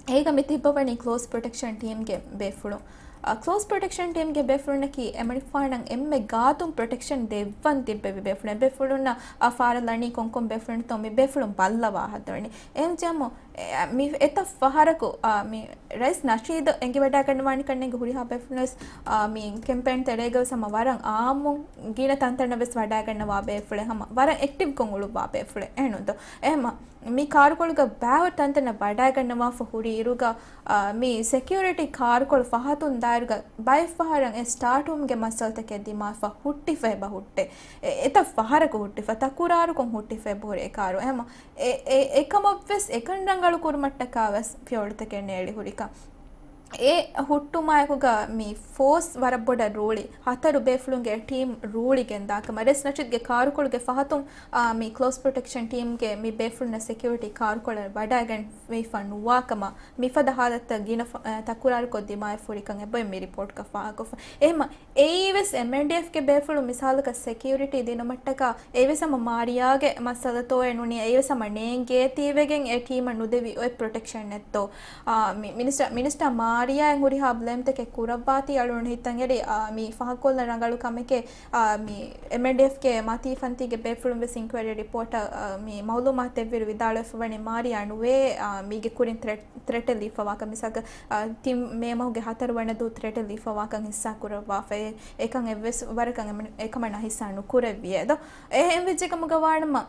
އޭގަ މި ތިއްބަވަނީ ކްލޯސް ޕްރޮޓެކްޝަން ޓީމްގެ ބޭފުޅުން. އަ، ކްލޯސް ޕްރޮޓެކްޝަން ޓީމްގެ ބޭފުޅުންނަކީ އެމަނިކުފާނަށް އެންމެ ގާތުން ޕްރޮޓެކްޝަން ދެއްވަން ތިއްބެވި ބޭފުޅުން. ބޭފުޅުންނަށް އަ ފާރަށް ލަނީ ކޮންކޮން ބޭފުޅުންތޯ މި ބޭފުޅުން ބައްލަވާ ހަދަނީ. އެހެން ޖަމު، އެ، މި އެތައް ފަހަރަކު، އަ، މި ރައީސް ނަޝީދު އެނގިވަޑައިގަންނަވާނެ ކަންނޭނގެ ހުރިހާ ބޭފުޅުންވެސް، އަ، މި ކެމްޕޭން ތެރޭގަވެސް ހަމަ ވަރަށް އާއްމު ގިނަ ތަންތަނަށް ވެސް ވަޑައިގަންނަވާ ބޭފުޅެއް، ހަމަ ވަރަށް އެކްޓިވްކޮށް އުޅުއްވާ ބޭފުޅެއް. އެހެންނުންތޯ؟ އެހެމަ މި ކާރުކޮޅުގަ ބައިވަރު ތަންތަނަށް ވަޑައިގަންނަވާފަ ހުރި އިރުގަ، އާ، މި ސެކިއުރިޓީ ކާރުކޮޅު ފަހަތުން ދާއިރުގަ ބައެއްފަހަރަށް އެ ސްޓާޓުވުމުގެ މައްސަލަތަކެއް ދިމާވެފަ ހުއްޓިފަ އެބަ ހުއްޓޭ. އެ، އެތައް ފަހަރަކު ހުއްޓިފަ، ތަކުރާރުކޮށް ހުއްޓިފަ އެބަހުރި އެ ކާރު. އެހެމަ އެ، އެ، އެކަމަށްވެސް އެކަން ރަނގަޅު ކުރުމަށްޓަކާވެސް ފިޔަވަޅުތަކެއް ނޭޅި ހުރިކަން. އެ ހުއްޓުމާއެކުގަ މި ފޯސް ވަރަށް ބޮޑަށް ރޫޅި، ހަތަރު ބޭފުޅުންގެ ޓީމް ރޫޅި ގެންދާކަމަށް ރައީސް ނަޝީދުގެ ކާރުކޮޅުގެ ފަހަތުން، އާ، މި ކްލޯސް ޕްރޮޓެކްޝަން ޓީމްގެ މި ބޭފުޅުންނަށް ސެކިއުރިޓީ ކާރުކޮޅެއް ވަޑައިގެންފަ ނުވާކަމަށް މިފަދަ ހާލަތްތައް ގިނަ ފަ-، އަ، ތަކުރާރުކޮށްދިމާވެފަ ހުރިކަން އެބައޮތް މި ރިޕޯޓްގަ ފާހަގަކޮށްފަ. އެހެމަ އެއީވެސް އެމްއެންޑީއެފްގެ ބޭފުޅުން މިސާލަކަށް ސެކިއުރިޓީ ދިނުމަށްޓަކާ އެއީވެސް ހަމަ މާރިޔާގެ މައްސަލަތޯއޭ ނޫނީ، އެއީވެސް ހަމަ ނޭނގޭތީވެގެން އެ ޓީމަށް ނުދެވި އޮތް ޕްރޮޓެކްޝަނެއްތޯ؟ އާ، މި-، މިނިސްޓަރ، މިނިސްޓަރ މާރިޔާއަށް ހުރިހާ ބްލޭމްތަކެއް ކުރައްވާތީ އަޅުގަނޑު ހިތަށް އެރި، އާ، މި ފާހަގަކޮށްލަން ރަނގަޅު ކަމެކޭ، އާ، މި އެމްއެންޑީއެފްގެ މަތީ ފަންތީގެ ބޭފުޅުން ވެސް އިންކުއަރީ ރިޕޯޓަށް، އާ، މި މައުލޫމާތު ދެއްވިއިރު ވިދާޅުވެފަ ވަނީ މާރިޔާ ނުވޭ، އާ، މީގެ ކުރިން ތްރެޓް ތްރެޓެއް ލިބިފަވާކަން. މިސާލަކަށް، އާ، ތިން މޭ މަހުގެ ހަތަރު ވަނަ ދުވަހު ތްރެޓެއް ލިބިފަވާކަން ހިއްސާ ކުރައްވާފައޭ. އެކަން އެއްވެސް ވަރަކަށް އެމަ-، އެކަމަނާ ހިއްސާ ނުކުރެއްވިއޭ ދޯ؟ އެހެން ވެއްޖެ ކަމުގަ ވާނަމަ،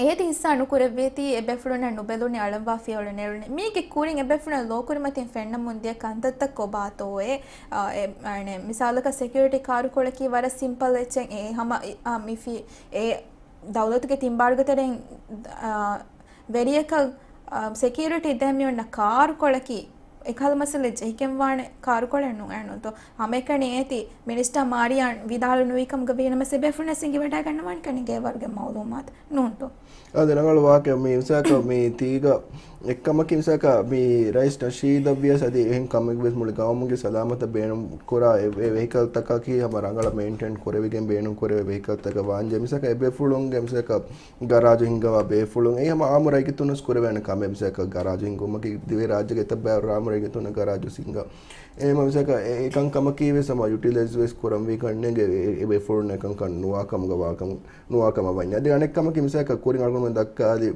އޭތި ހިއްސާ ނުކުރެއްވީތީ އެ ބޭފުޅުންނަށް ނުބެލުނީ އަޅަންވާ ފިޔަވަޅު ނެރުނީ. މީގެ ކުރިން އެ ބޭފުޅުން ލޯކުރިމަތިން ފެންނަމުން ދިޔަ ކަންތައްތައް ކޮބާތޯއޭ؟ އާ، އެ، އަނެ، މިސާލަކަށް ސެކިއުރިޓީ ކާރުކޮޅަކީ ވަރަށް ސިމްޕަލް އެއްޗެއް. އެ ހަމަ، އި، އާ، މި ފި-، އެ ދައުލަތުގެ ތިން ބާރުގެ ތެރެއިން، އާ، ވެރިޔަކަށް، އާ، ސެކިއުރިޓީ ދޭ މިއޮންނަ ކާރުކޮޅަކީ އެކަހަލަ މައްސަލައެއް ޖެހިގެންވާނެ ކާރުކޮޅެއް ނޫން އެއްނުތޯ. ހަމައެކަނި އޭތި މިނިސްޓަރ މާރިޔާ ވިދާޅު ނުވީ ކަމުގަ ވީނަމަސް އެ ބޭފުޅުންނަށް ސިނގިވަޑައިގަންނަވާނެ ކަނި ގޭވަރުގެ މައުލޫމާތު ނޫންތޯ. އާދެ، ރަނގަޅު ވާހަކަ މި މިސާކަށް މި ތީގަ އެއްކަމަކީ މިސާކަށް މި ރައީސް ނަޝީދަށް ވިޔަސް އަދި އެހެން ކަމެއް ވެސް މުޅި ގައުމުގެ ސަލާމަތަށް ބޭނުން ކުރާ އެ، އެ ވެހިކަލްތަކަކީ ހަމަ ރަނގަޅަށް މެއިންޓެން ކުރެވިގެން ބޭނުން ކުރެވޭ ވެހިކަލްތަކަށް ވާންޖެ. މިސާކަށް އެ ބޭފުޅުންގެ މިސާކަށް ގަރާޖު ހިންގަވާ ބޭފުޅުން އެ ހަމަ އާއްމު ރައްޔިތުންނަށް ކުރެވޭނެ ކަމެއް. މިސާކަށް ގަރާޖު ހިންގުމަކީ ދިވެހި ރާއްޖޭގެ އެތައް ބައިވަރު އާއްމު ރައްޔިތުންނަށް ގަރާޖު ހިންގާ. އެހެން މިސާކަށް އެ، އެކަންކަމަކީ ވެސް ހަމަ ޔުޓިލައިޒް ވެސް ކުރަންވީ ކަންނޭނގެ އެ، އެ ބޭފުޅުން އެކަންކަން ނުވާ ކަމުގަ ވާކަމު، ނުވާ ކަމަށް ވަންޏާ. އަދި އަނެއް ކަމަކީ މިސާކަށް ކުރިން އަޅުގަނޑުމެން ދައްކާލި،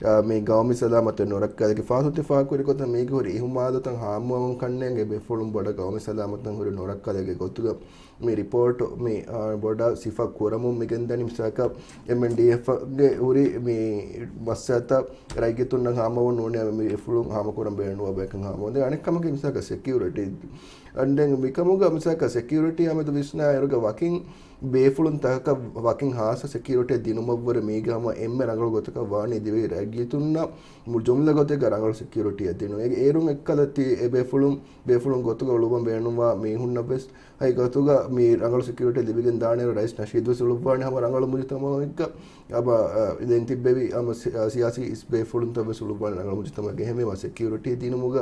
އާ، މި ގައުމީ ސަލާމަތެއް ނުރައްކާލެކި ފާސުތި ފާކުރި ގޮތަށް މީގެ ހުރި އިހުމާލުތައް ހާމަވަން ކަންނޭނގެ ބޭފުޅުން ބޮޑަށް ގައުމީ ސަލާމަތުން ހުރި ނުރައްކާލެކި ގޮތުގަ މި ރިޕޯޓް މި، އާ، ބޮޑަށް ސިފަ ކުރަމުން މިގެންދަނީ މިސާކަށް އެމްއެންޑީއެފްގެ ހުރި މި މައްސަލަތައް ރައްޔިތުންނަށް ހާމަވަން ނޫނޭ މި ބޭފުޅުން ހާމަކުރަން ބޭނުންވާ ބަޔަކަށް ހާމަވަން. ދެން އަނެއް ކަމަކީ މިސާކަށް ސެކިއުރިޓީ. އަން ދެން މިކަމުގަ މިސާކަށް ސެކިއުރިޓީ އާ މެދު ވިސްނާ އިރުގަ ވަކިން ބޭފުޅުން ތަކަކަށް ވަކިން ހާއްސަ ސެކިއުރިޓީ ދިނުމަށްވުރެ މީގެ ހަމަ އެންމެ ރަނގަޅު ގޮތަކަށް ވާނީ ދިވެހި ރައްޔިތުންނަށް މު-، ޖުމްލަ ގޮތެއްގަ ރަނގަޅު ސެކިއުރިޓީއެއް ދިނުން. އޭގެ އޭރުން އެއްކަލަ ތި އެ ބޭފުޅުން، ބޭފުޅުން ގޮތުގަ އުޅުއްވަން ބޭނުންވާ މީހުންނަށް ވެސް ހަގީގަތުގަ މި ރަނގަޅު ސެކިއުރިޓީ ލިބިގެން ދާނެއިރު ރައީސް ނަޝީދު ވެސް އުޅުއްވާނެ ހަމަ ރަނގަޅު މުޖުތަމަޢެއްގަ. އަބަ، އަ، ދެން ތިއްބެވި ހަމަ ސި-، އަ، ސިޔާސީ އިސް ބޭފުޅުންތައް ވެސް އުޅުއްވާނެ ރަނގަޅު މުޖުތަމަޢެއްގަ. އެހެންވީމަ ސެކިއުރިޓީ ދިނުމުގަ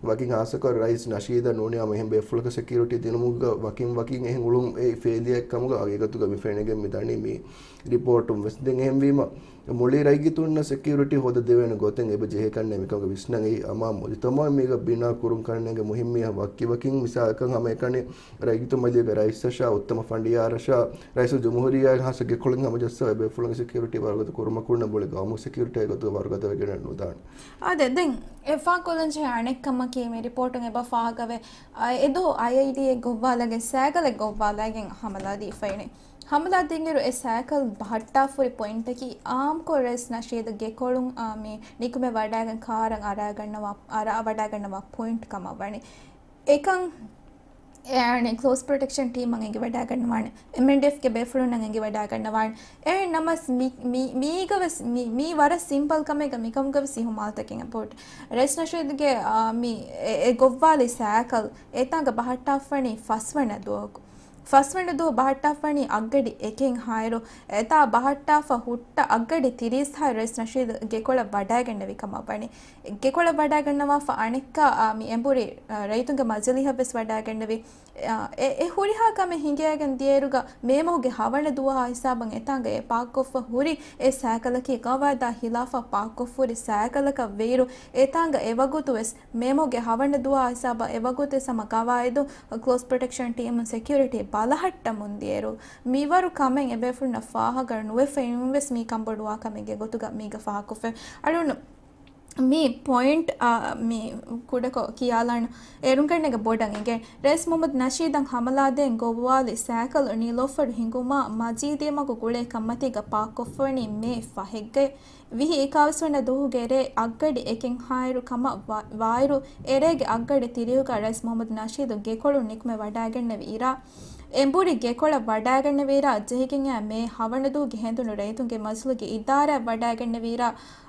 ވަކިން ހާއްސަކޮށް ރައީސް ނަޝީދަށް ނޫނީ ހަމަ އެހެން ބޭފުޅަކަށް ސެކިއުރިޓީ ދިނުމުގަ ވަކިން ވަކިން އެހެން އުޅުން އެ ފޭލިއާ އެއްކަމުގަ ހަގީގަތުގަ މި ފެނިގެން މިދަނީ މި ރިޕޯޓުން ވެސް. ދެން އެހެންވީމަ މުޅި ރައްޔިތުންނަށް ސެކިއުރިޓީ ހޯދަދެވޭނެ ގޮތެއް އެބަ ޖެހޭ ކަންނޭނގެ މިކަމުގެ ވިސްނަން އެއީ އަމާ މުޖުތަމަޢެއް މީގަ ބިނާ ކުރުން ކަންނޭނގެ މުހިއްމީ ވަކިވަކިން. މިސާލަކަށް ހަމައެކަނި ރައްޔިތު މަޖިލީހުގެ ރައީސަށާ، އުއްތަމަ ފަނޑިޔާރަށާ، ރައީސުލްޖުމްހޫރިއްޔާގެ ހާއްސަ ގެކޮޅުން ހަމަޖައްސާ އެބޭފުޅުންގެ ސެކިއުރިޓީ ވަރުގަދަ ކުރުމަށް ކުރުނަ މުޅި ގައުމު ސެކިއުރިޓީ ގޮތުގަ ވަރުގަދަވެގެނެއް ނުދާނެ. އާދެ، ދެން އެ ފާކޮށްލަންޖެހޭ އަނެއް ކަމަކީ މި ރިޕޯޓުން އެބަ ފާހަގަވޭ، އަ، އެދުވަހު އައިއައިޑީއެއް ގޮއްވާލައިގެން ސައިކަލެއް ގޮއްވާލައިގެން ހަމަލާދީފައިނެ. ހަމަލާ ދިންއިރު އެ ސައިކަލް ބަހައްޓާފަ ހުރި ޕޮއިންޓަކީ އާއްމުކޮށް ރައީސް ނަޝީދު ގެކޮޅުން، އާ، މި ނިކުމެ ވަޑައިގެން ކާރަށް އަރާގަންނަވާ، އަރާ ވަޑައިގަންނަވާ ޕޮއިންޓް ކަމަށް ވަނީ. އެކަން އެ އަނެއް ކްލޯސް ޕްރޮޓެކްޝަން ޓީމަށް އެނގިވަޑައިގަންނަވާނެ. އެމްއެންޑީއެފްގެ ބޭފުޅުންނަށް އެނގިވަޑައިގަންނަވާނެ. އެހެން ނަމަސް މި، މި، މީގަ ވެސް މި، މީ ވަރަށް ސިމްޕަލް ކަމެއްގަ މިކަމުގަ ވެސް އިހުމާލުތަކެއް އެބަހުއްޓި. ރައީސް ނަޝީދުގެ، އާ، މި އެ، އެ ގޮއްވާލި ސައިކަލް އެތާނގަ ބަހައްޓާފަނީ ފަސްވަނަ ދުވަހަކު. ފަސްވަނަ ދުވަހު ބަހައްޓާފަނީ އަށްގަޑި އެކެއްހާއިރު، އެތާ ބަހައްޓާފަ ހުއްޓަ އަށްގަޑި ތިރީސްހާއިރު ރައީސް ނަޝީދު ގެކޮޅަށް ވަޑައިގެންނެވި ކަމަށް ވަނީ. ގެކޮޅަށް ވަޑައިގަންނަވާފަ އަނެއްކާ، އާ، މި އެނބުރި، އާ، ރައްޔިތުންގެ މަޖިލީހަށް ވެސް ވަޑައިގެންނެވި. އެ، އެ ހުރިހާ ކަމެއް ހިނގައިގެން ދިޔައިރުގަ މޭ މަހުގެ ހަވަނަ ދުވަހާ ހިސާބަށް އެތާނގަ އެ ޕާކްކޮށްފަ ހުރި އެ ސައިކަލަކީ ގަވާއިދާ ހިލާފަށް ޕާކްކޮށްފަ ހުރި ސައިކަލަކަށް ވެއިރު، އެތާނގަ އެވަގުތު ވެސް މޭ މަހުގެ ހަވަނަ ދުވަހާ ހިސާބަށް އެވަގުތު ވެސް ހަމަ ގަވާއިދު ކްލޯސް ޕްރޮޓެކްޝަން ޓީމުން ސެކިއުރިޓީ ބަލަހައްޓަމުން ދިޔައިރު، މިވަރު ކަމެއް އެބޭފުޅުންނަށް ފާހަގަ ނުވެފައި ނޫން ވެސް މީ ކަންބޮޑުވާ ކަމެއްގެ ގޮތުގަ މީގަ ފާހަގަކޮށްފަ. އަޅުން މި ޕޮއިންޓް، އާ، މި ކުޑަކޮށް ކިޔާލާން. އޭރުން ކަންނޭނގެ ބޮޑަށް އިނގޭ. ރައީސް މުހައްމަދު ނަޝީދަށް ހަމަލާދޭން ގޮއްވާލި ސައިކަލް ނީލޯފަރު ހިނގުމާ މަޖީދީ މަގު ގުޅޭ ކަންމަތީގަ ޕާކްކޮށްފަވަނީ މޭ ފަހެއްގައި. ވިހި އެކާވީސް ވަނަ ދުވަހުގެ ރޭ އަށްގަޑި އެކެއްހާއިރު ކަމަށް ވާ-، ވާއިރު، އެރޭގެ އަށްގަޑި ތިރީހުގަ ރައީސް މުހައްމަދު ނަޝީދު ގެކޮޅުން ނިކުމެ ވަޑައިގެންނެވި އިރާ، އެނބުރި ގެކޮޅަށް ވަޑައިގަންނެވިއިރާ ޖެހިގެން އައި މޭ ހަވަނަ ދުވަހުގެ ހެނދުނު ރައްޔިތުންގެ މަޖިލީހުގެ އިދާރާއަށް ވަޑައިގަންނެވިއިރާ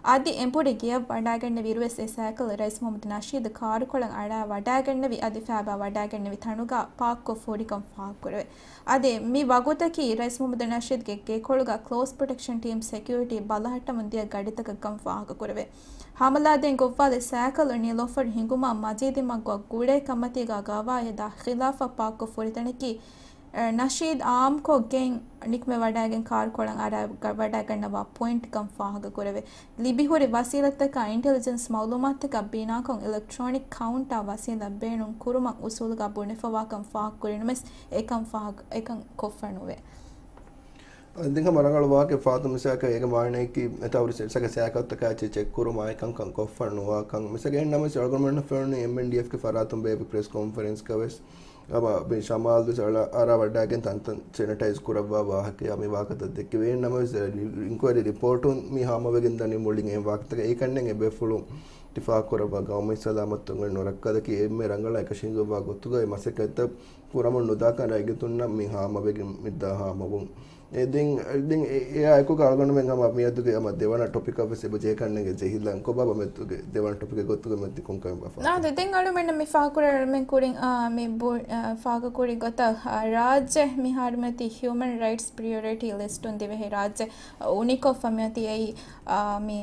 އަދި އެނބުރި ގެއަށް ވަޑައިގަންނެވިއިރުވެސް އެ ސައިކަލް ރައީސް މުހައްމަދު ނަޝީދު ކާރުކޮޅަށް އަޅާ ވަޑައިގަންނެވި އަދި ފައިބާ ވަޑައިގެންނެވި ތަނުގަ ޕާކްކޮށް ފޫރިކަން ފާހަގަކުރެވޭ. އަދި މި ވަގުތަކީ ރައީސް މުހައްމަދު ނަޝީދުގެ ގެކޮޅުގަ ކްލޯސް ޕްރޮޓެކްޝަން ޓީމް ސެކިއުރިޓީ ބަލަހައްޓަމުން ދިޔަ ގަޑިތަކަށް ކަން ފާހަގަކުރެވޭ. ހަމަލާދޭން ގޮއްވާލި ސައިކަލް ނީލޯފަރު ހިނގުމަށް މަޖީދީ މަގުގަ ގުޅޭ ކަމަތީގަ ގަވާއިދާ ޚިލާފަށް ޕާކްކޮށް ފުރިތަނަކީ، އެ، ނަޝީދު އާއްމުކޮށްގެން ނިކުމެވަޑައިގެން ކާރުކޮޅަށް އަރާ ވަޑައިގަންނަވާ ޕޮއިންޓްކަން ފާހަގަކުރެވޭ. ލިބިހުރި ވަސީލަތްތަކާ އިންޓެލިޖެންސް މައުލޫމާތުތަކާ ބިނާކޮށް އިލެކްޓްރޯނިކް ކައުންޓާ ވަސީލަތް ބޭނުން ކުރުމަށް އުސޫލުގަ ބުނެފަވާކަން ފާހަގަކުރިނަމަވެސް އެކަން ފާހަގަ، އެކަން ކޮށްފަ ނުވޭ. ދެން ހަމަ ރަނގަޅު ވާހަކަ ފާތު މިސާކަށް އޭގެ މާނައަކީ އެތައުރި ސެ-، ސަކަ ސައިކަލްތަކާ ޗެ-، ޗެކް ކުރުމާ އެކަންކަން ކޮށްފަ ނުވާކަން. މިސާކަށް އެހެން ނަމަވެސް އަޅުގަނޑުމެންނަށް ފެނުނީ އެމްއެންޑީއެފްގެ ފަރާތުން ބޭއްވި ޕްރެސް ކޮންފަރެންސްގަވެސް އަމަ މި ޝަމާލް ވެސް އަޅަ-، އަރާ ވަޑައިގެން ތަންތަން ސެނިޓައިޒް ކުރައްވާ ވާހަކަޔާ މި ވާހަކަތައް ދެއްކެވި. އެހެން ނަމަވެސް އިންކުއަރީ ރިޕޯޓުން މި ހާމަވެގެން ދަނީ މުޅިން އެހެން ވާހަކަތަކެއް. އެކަންނެން އެބޭފުޅުން ދިފާ ކުރައްވާ ގައުމީ ސަލާމަތުން ނުރައްކަލަކީ އެންމެ ރަނގަޅަށް އެކަށީގެންވާ ގޮތުގައި މަސައްކަތްތައް ކުރަމުން ނުދާކަން ރައްޔިތުންނަށް މި ހާމަވެގެން މިއްދާ ހާމަވުން. އެ ދެން، ދެން އެ-، އެއާ އެކުގަ އަޅުގަނޑުމެން ހަމަ މިއަދުގެ ހަމަ ދެވަނަ ޓޮޕިކަށް ވެސް އެބަ ޖެހިލަން. ކޮބާބާ މިއަދުގެ ދެވަނަ ޓޮޕިކެއް ގޮތުގަ މިއަދު ކޮންކަމެއް ބާ ފާހަގަ؟ ދެން އަޅުމެންނަށް މި ފާހަގަކުރެވޭ އަޅުމެން ކުރިން، އާ، މި ބު-، އާ، ފާހަގަކުރި ގޮތަށް، އާ، ރާއްޖެ މިހާރު މިއޮތީ ހިއުމަން ރައިޓްސް ޕްރިއޮރިޓީ ލިސްޓުން ދިވެހި ރާއްޖެ އުނިކޮށްފަ މިއޮތީ އެއީ، އާ، މި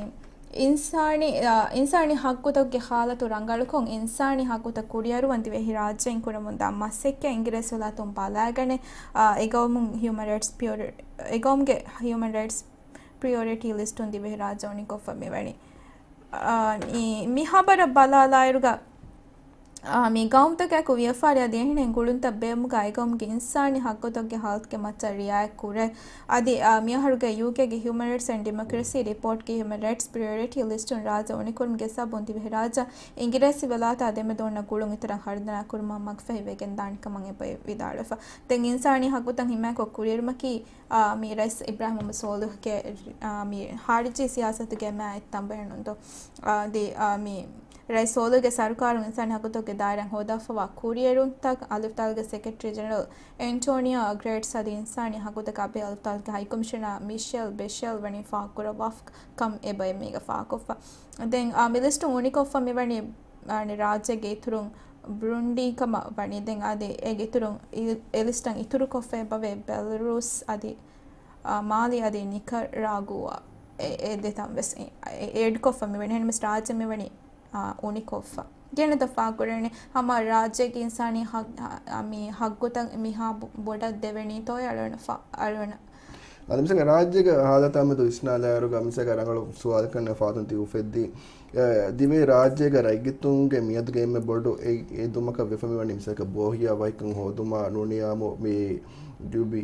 އިންސާނީ، އާ، އިންސާނީ ހައްގުތަކުގެ ހާލަތު ރަނގަޅުކޮށް، އިންސާނީ ހައްގުތައް ކުރިއަރުވަން ދިވެހި ރާއްޖެއިން ކުރަމުންދާ މަސައްކަތް އިނގިރޭސި ވިލާތުން ބަލާގަނެ، އާ، އެގައުމުން ހިއުމަން ރައިޓްސް ޕިއޮރ-، އެގައުމުގެ ހިއުމަން ރައިޓްސް ޕްރިއޮރިޓީ ލިސްޓުން ދިވެހި ރާއްޖެ އުނިކޮށްފަ މިވަނީ. އާ، މި، މި ހަބަރަށް ބަލާލާއިރުގަ، އާ، މި ގައުމުތަކާއެކު ވިޔަފާރި އަދި އެހެނިހެން ގުޅުންތައް ބޭއްވުމުގަ އެގައުމުގެ އިންސާނީ ހައްގުތަކުގެ ހާލަތުގެ މައްޗަށް ރިއާޔަތް ކުރޭ. އަދި، އާ، މިއަހަރުގެ ޔޫކޭގެ ހިއުމަން ރައިޓްސް އެންޑް ޑިމޮކްރަސީ ރިޕޯޓްގެ ހިއުމަން ރައިޓްސް ޕްރިއޮރިޓީ ލިސްޓުން ރާއްޖެ އުނިކުރުމުގެ ސަބަބުން ދިވެހިރާއްޖެ އިނގިރޭސި ވިލާތާ ދެމެދު އޮންނަ ގުޅުން އިތުރަށް ހަރުދަނާ ކުރުމަށް މަގުފަހިވެގެން ދާނެ ކަމަށް އެބައި ވިދާޅުވެފަ. ދެން އިންސާނީ ހައްގުތައް ހިމާޔަތްކޮށް ކުރިއެރުމަކީ، އާ، މި ރައީސް އިބްރާހިމް މުހައްމަދު ސޯލިހުގެ، އާ، މި ހާރިޖީ ސިޔާސަތުގެ މާތް ތަނބައެއް ނޫންތޯ. އާ، ދި-، އާ، މި ރައީސް ސޯލިހުގެ ސަރުކާރުން އިންސާނީ ހައްގުތަކުގެ ދާއިރާއިން ހޯދާފަވާ ކުރިއެރުންތައް އަލިފްތާލުގެ ސެކްރެޓަރީ ޖެނެރަލް އެންޓޯނިއޯ ގްރޭޓްސް އަދި އިންސާނީ ހައްގުތަކާ ބެހޭ އަލިފްތާލުގެ ހައިކޮމިޝަނަރ މިޝެލް ބެޝެލް ވަނީ ފާހަގަކުރައްވާ ކަމަށް އެބައި މީގަ ފާހަގަކޮށްފަ. ދެން، އާ، މި ލިސްޓުން އުނިކޮށްފަ މިވަނީ، އާ، ރާއްޖޭގެ އިތުރުން ބުރުންޑީ ކަމަށް ވަނީ. ދެން އަދި އޭގެ އިތުރުން އި-، އެ ލިސްޓަށް އިތުރުކޮށްފަ އެބަވޭ ބެލަރޫސް އަދި، އާ، މާލީ އަދި ނިކަރާގުއާ އެ، އެ ދެތަން ވެސް އެ-، އެ-، އެޑްކޮށްފަ މިވަނީ. އެހެންވެސް ރާއްޖެ މިވަނީ، އާ، އުނިކޮށްފަ. ގިނަ ތަފާތު ކުރެވެނީ ހަމަ ރާއްޖޭގެ އިންސާނީ ހައް-، ހަ-، މި ހައްގުތައް މިހާ ބޮ-، ބޮޑަށް ދެވެނީތޯ އަޅުގަނޑަށް ފާ-، އަޅުގަނޑަށް. އަދި މިސާލަކަށް ރާއްޖޭގެ ހާލަތާ މެދު ވިސްނާލާއިރުގަ މިސާލަކަށް ރަނގަޅު ސުވާލަކަށް ފާތުން ތި އުފެއްދީ. އެ، ދިވެހި ރާއްޖޭގެ ރައްޔިތުންގެ މިއަދުގެ އެންމެ ބޮޑު އެ-، އެދުމަކަށް ވެފަ މިވަނީ މިސާލަކަށް ބޯހިޔާ ވަހިކަން ހޯދުމާ ނޫނިޔާމު މި ޖޫބި-،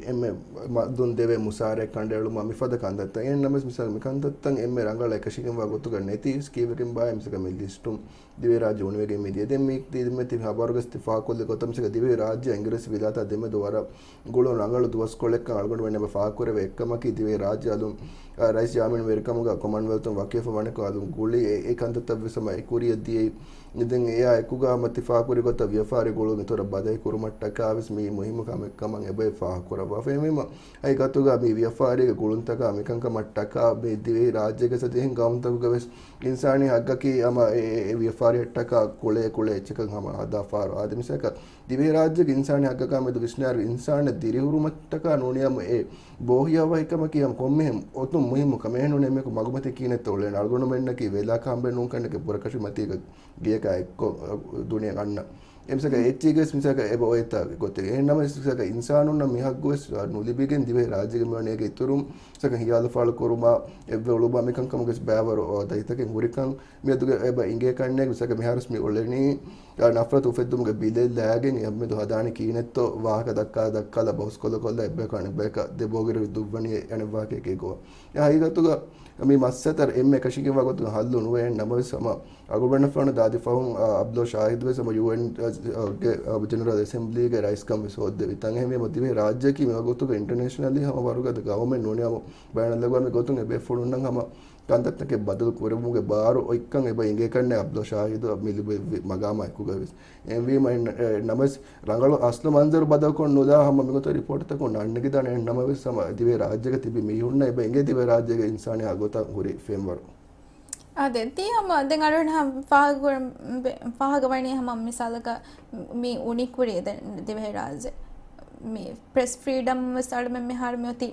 އެންމެ މަ-، ދުން ދެވޭ މުސާރައެއް ކަނޑައެޅުމާ މިފަދަ ކަންތައްތައް. އެހެންނަމަވެސް މިސާލަކަށް މި ކަންތައްތައް އެންމެ ރަނގަޅަށް އެކަށީގެންވާ ގޮތުގަ ނެތި ކީއްވެގެން ބާއޭ މިސާލަކަށް މި ލިސްޓުން ދިވެހިރާއްޖެ އުނިވެގެން މިދިޔަ. ދެން މި ދި-، މި ތި ހަބަރުގަސް ތި ފާހަގަކޮށްލި ގޮތަށް މިސާލަކަށް ދިވެހިރާއްޖެ އިނގިރޭސި ވިލާތާ ދެމެދު ވަރަށް ގުޅުން ރަނގަޅު ދުވަސްކޮޅެއްކަން އަޅުގަނޑުމެން އެބަ ފާހަގަކުރެވޭ. އެއްކަމަކީ ދިވެހިރާއްޖެ އަލުން، އަ، ރައީސް ޖާމިން ވެރިކަމުގަ ކޮމަންވެލްތުން ވަކިވެފަ ވަނިކޮށް އަލުން ގުޅި އެ، އެ ކަންތައްތައް ވެސް ހަމަ އެ ކުރިޔަށް ދިޔައީ. ދެން އެއާ އެކުގަ ހަމަ ތި ފާހަގަކުރި ގޮތަށް ވިޔަފާރި ގުޅުން އިތުރަށް ބަދަހި ކުރުމަށްޓަކާ ވެސް މިއީ މުހިއްމު ކަމެއް ކަމަށް އެބައި ފާހަގަކުރައްވާފަ. އެހެންވީމަ ހަގީގަތުގަ މި ވިޔަފާރީގެ ގުޅުންތަކާ މިކަންކަމަށްޓަކާ މި ދިވެހިރާއްޖޭގެ ސަތޭހަ ގައުމުތަކުގަ ވެސް އިންސާނީ ހައްގަކީ ހަމަ އެ، އެ، އެ ވިޔަފާރިއަށްޓަކާ ކުޅޭ ކުޅޭ އެއްޗަކަށް ހަމަ ހަދާފާރު. އާދެ މިސާލަކަށް ދިވެހިރާއްޖޭގެ އިންސާނީ ހައްގަކާ މެދު ވިސްނާއިރު އިންސާނާ ދިރިހުރުމަށްޓަކާ ނޫނިޔާމު އެ ބޯހިޔާ ވަހިކަމަކީ ހަމަ ކޮންމެހެން އޮތުން މުހިއްމު ކަމެއް. އެހެންނޫނީ އެމީހަކު މަގުމަތި ކިހިނެއްތޯ އުޅޭނެ. އަޅުގަނޑުމެންނަކީ ވެލާ ކާނބެ ނޫން ކަންނެކެ ބުރަކަށި މަތީގަ ގެޔަކާ އެއްކޮށް ދުނިޔެ އަންނަ. އެ މިސާލަކަށް އެއްޗެއްގެ ވެސް މިސާލަކަށް އެބަ އޮތްތާ ގޮތެއް. އެހެން ނަމަވެސް މިސާލަކަށް އިންސާނުންނަށް މި ހައްގު ވެސް ނުލިބިގެން ދިވެހި ރާއްޖޭގެ މިވަނީ އޭގެ އިތުރުން މިސާލަކަށް ހިޔާލުފާޅު ކުރުމާ އެއްވެ އުޅުމާ މިކަންކަމުގެ ވެސް ބައިވަރު ދަތިތަކެއް ހުރިކަން މިއަދުގެ އެބަ އިނގޭ ކަންނޭނގެ މިސާލަކަށް މިހާރުވެސް މި އުޅެނީ، އާ، ނަފްރަތު އުފެއްދުމުގެ ބިލެއް ލައިގެން އެ މެދު ހަދާނީ ކިހިނެއްތޯ ވާހަކަ ދައްކާ ދައްކާލާ ބަހުސްކޮށްލަ ކޮށްލާ އެއްބަޔަކު އަނެއްބަޔަކަށް ދެބޯގިރަވި ދުއްވަނީ އަނެއް ވާހަކައެކޭ ގޮވާ. އެ ހަގީގަތުގަ މި މައްސަތަރ އެންމެ އެކަށީގެންވާ ގޮތުގަ ހައްލު ނުވޭ. ނަމަވެސް ހަމަ އަޅުގަނޑަށް ފެނުނު ދާދި ފަހުން އަ، އަބްދުﷲ ޝާހިދު ވެސް ހަމަ ޔޫއެން ގެ ޖެނެރަލް އެސެމްބްލީގެ ރައީސްކަން ވެސް ހޯއްދެވި. ތަން އެހެންވީމަ ދިވެހި ރާއްޖެއަކީ މިވަގުތުގަ އިންޓަރނޭޝަނަލީ ހަމަ ވަރުގަދަ ގައުމެއް ނޫނީ ހަމަ ބަޔާން ލަގުވާ މި ގޮތުން އެބޭފުޅުންނަށް ހަމަ ކަންތައްތަކެއް ބަދަލު ކުރެވުމުގެ ބާރު އޮތްކަން އެބަ އިނގޭކަންނޭ އަބްދުﷲ ޝާހިދު މި ލިބި މަގާމާ އެކުގައި ވެސް. އެހެންވީމަ އެ، އެ، ނަމަވެސް ރަނގަޅު އަސްލު މަންޒަރު ބަދަލުކޮށް ނުލާ ހަމަ މިގޮތަށް ރިޕޯޓްތަކުން ނަންނަގިދާނެ. ނަމަވެސް ހަމަ ދިވެހި ރާއްޖޭގަ ތިބި މީހުންނަށް އެބަ އެނގޭ ދިވެހި ރާއްޖޭގެ އިންސާނީ ހައްގުތައް ހުރި ފެންވަރު. އާދެ، ތީ ހަމަ ދެން އަޅުގަނޑު ހަ-، ފާހަގަ ކުރަން ބެ-، ފާހަގަ ވަނީ ހަމަ މިސާލަކަށް މި އުނިކުރީ ދެން ދިވެހި ރާއްޖެ. މި ޕްރެސް ފްރީޑަމް ވެސް އަޅުމެން މިހާރު މި އޮތީ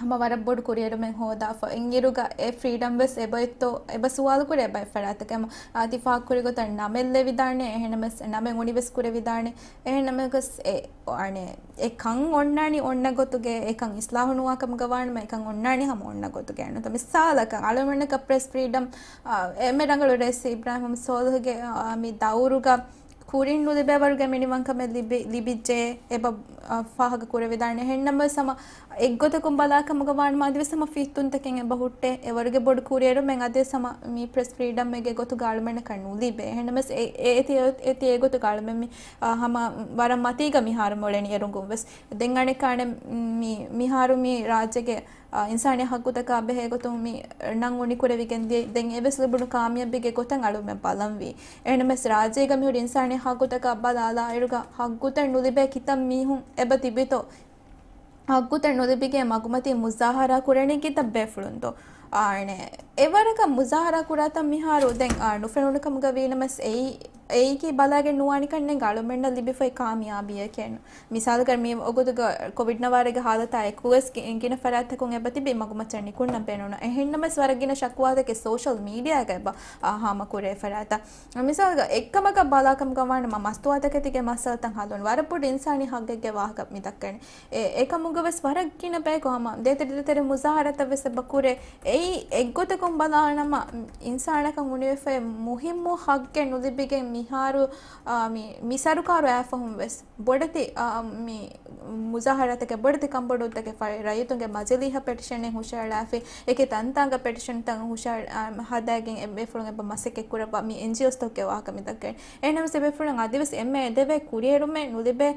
ހަމަ ވަރަށް ބޮޑު ކުރިއެރުމެއް ހޯދާފަ. އިންއިރުގަ އެ ފްރީޑަމް ވެސް އެބައޮތްތޯ އެބަ ސުވާލު ކުރޭ ބައެއް ފަރާތަކަށް. އަދި ފާހަގަކުރި ގޮތަށް ނަމެއް ލެވިދާނެ، އެހެންނަމަވެސް ނަމެއް އުނި ވެސް ކުރެވިދާނެ. އެހެންނަމަވެސް އެ، އަނެ، އެކަން އޮންނާނީ އޮންނަ ގޮތުގެ، އެކަން އިސްލާހު ނުވާ ކަމުގަ ވާނަމަ، އެކަން އޮންނާނީ ހަމަ އޮންނަ ގޮތުގެ. ނުތަ މިސާލަކަށް، އަޅުމެންނަކަށް ޕްރެސް ފްރީޑަމް، އާ، އެންމެ ރަނގަޅު ރައީސް އިބްރާހިމް ސޯލިހުގެ، އާ، މި ދައުރުގަ ކުރިން ނުލިބޭ ވަރުގެ މިނިވަންކަމެއް ލިބި-، ލިބިއްޖެ އެބަ، އާ، ފާހަގަ ކުރެވިދާނެ. އެހެންނަމަވެސް ހަމަ އެއްގޮތަކުން ބަލާ ކަމުގަ ވާނަމަ އަދިވެސް ހަމަ ފިއްތުންތަކެއް އެބަ ހުއްޓޭ. އެވަރުގެ ބޮޑު ކުރިއެރުމެއް އަދިވެސް ހަމަ މި ޕްރެސް ފްރީޑަމްއެއްގެ ގޮތުގަ އަޅުމެންނަކަށް ނުލިބޭ. އެހެންނަމަވެސް އެ، އެ، އެތި، އެތި އެގޮތުގަ އަޅުމެން މި، އާ، ހަމަ ވަރަށް މަތީގަ މިހާރު މޮޅެނީ އެރުނގުން ވެސް. ދެން އަނެއްކާ މި، މިހާރު މި ރާއްޖޭގެ، އާ، އިންސާނީ ހައްގުތަކާ ބެހޭ ގޮތުން މި ނަން އުނިކުރެވިގެން ދިޔަ، ދެން އެވެސް ލިބުނު ކާމިޔަބީގެ ގޮތަށް އަޅުމެން ބަލަންވީ. އެހެންނަމަވެސް ރާއްޖޭގަ މިހުރި އިންސާނީ ހައްގުތަކާ ބަލާލާއިރުގަ ހައްގުތައް ނުލިބޭ ކިތައް މީހުން އެބަ ތިބިތޯ؟ ހައްގުތައް ނުލިބިގެން މަގުމަތީ މުޒާހަރާ ކުރަނީ ކިތައް ބޭފުޅުންތޯ؟ އާނެ، އެވަރަކަށް މުޒާހަރާ ކުރާތަން މިހާރު ދެން، އާ، ނުފެނުނު ކަމުގަ ވީނަމަވެސް އެއީ، އެއީކީ ބަލައިގެން ނުވާނެ ކަންނޭނގެ އަޅުމެންނަށް ލިބިފައި ކާމިޔާބީއެކޭނު. މިސާލަކަށް މި ވަގުތުގަ ކޮވިޑް ނަވާރަގެ ހާލަތާ އެކުވެސް ގި-، ގިނަ ފަރާތްތަކުން އެބަ ތިބި މަގުމައްޗަށް ނިކުންނަން ބޭނުން. އެހެންނަމަވެސް ވަރަށް ގިނަ ޝަކުވާތަކެއް ސޯޝަލް މީޑިއާގަ އެބަ، އާ، ހާމަ ކުރޭ ފަރާތަށް. މިސާލަކަށް އެއްކަމަކަށް ބަލާ ކަމުގަ ވާނަމަ މަސްތުވާތަކެތީގެ މައްސަލަތައް ހަލުން ވަރަށް ބޮޑު އިންސާނީ ހައްގެއްގެ ވާހަކަ މި ދައްކަނީ. އެ، އެކަމުގަ ވެސް ވަރަށް ގިނަ ބަޔަކު ހަމަ ދޭތެރެ ދޭތެރެ މުޒާހަރާތައް ވެސް އެބަ ކުރޭ. އެއީ އެއްގޮތަކުން ބަލާނަމަ، އިންސާނަކަށް އުނިވެފައި މުހިއްމު ހައްގެއް ނުލިބިގެން މިހާރު، އާ، މި، މި ސަރުކާރު އައިފަހުން ވެސް ބޮޑެތި، އާ، މި މުޒާހަރާތަކެއް، ބޮޑެތި ކަންބޮޑުވުންތަކެއް ފަ-، ރައްޔިތުންގެ މަޖިލީހަށް ޕެޓިޝަނެއް ހުށަހަޅާފި، އެކި ތަންތާނގަ ޕެޓިޝަންތައް ހުށަ-، އާ، ހަދާގެން އެ ބޭފުޅުން އެބަ މަސައްކަތް ކުރައްވާ މި އެންޖީއޯސްތަކުގެ ވާހަކަ މި ދައްކަނީ. އެހެންނަމަވެސް އެ ބޭފުޅުން އަދިވެސް އެންމެ އެދެވޭ ކުރިއެރުމެއް ނުލިބޭ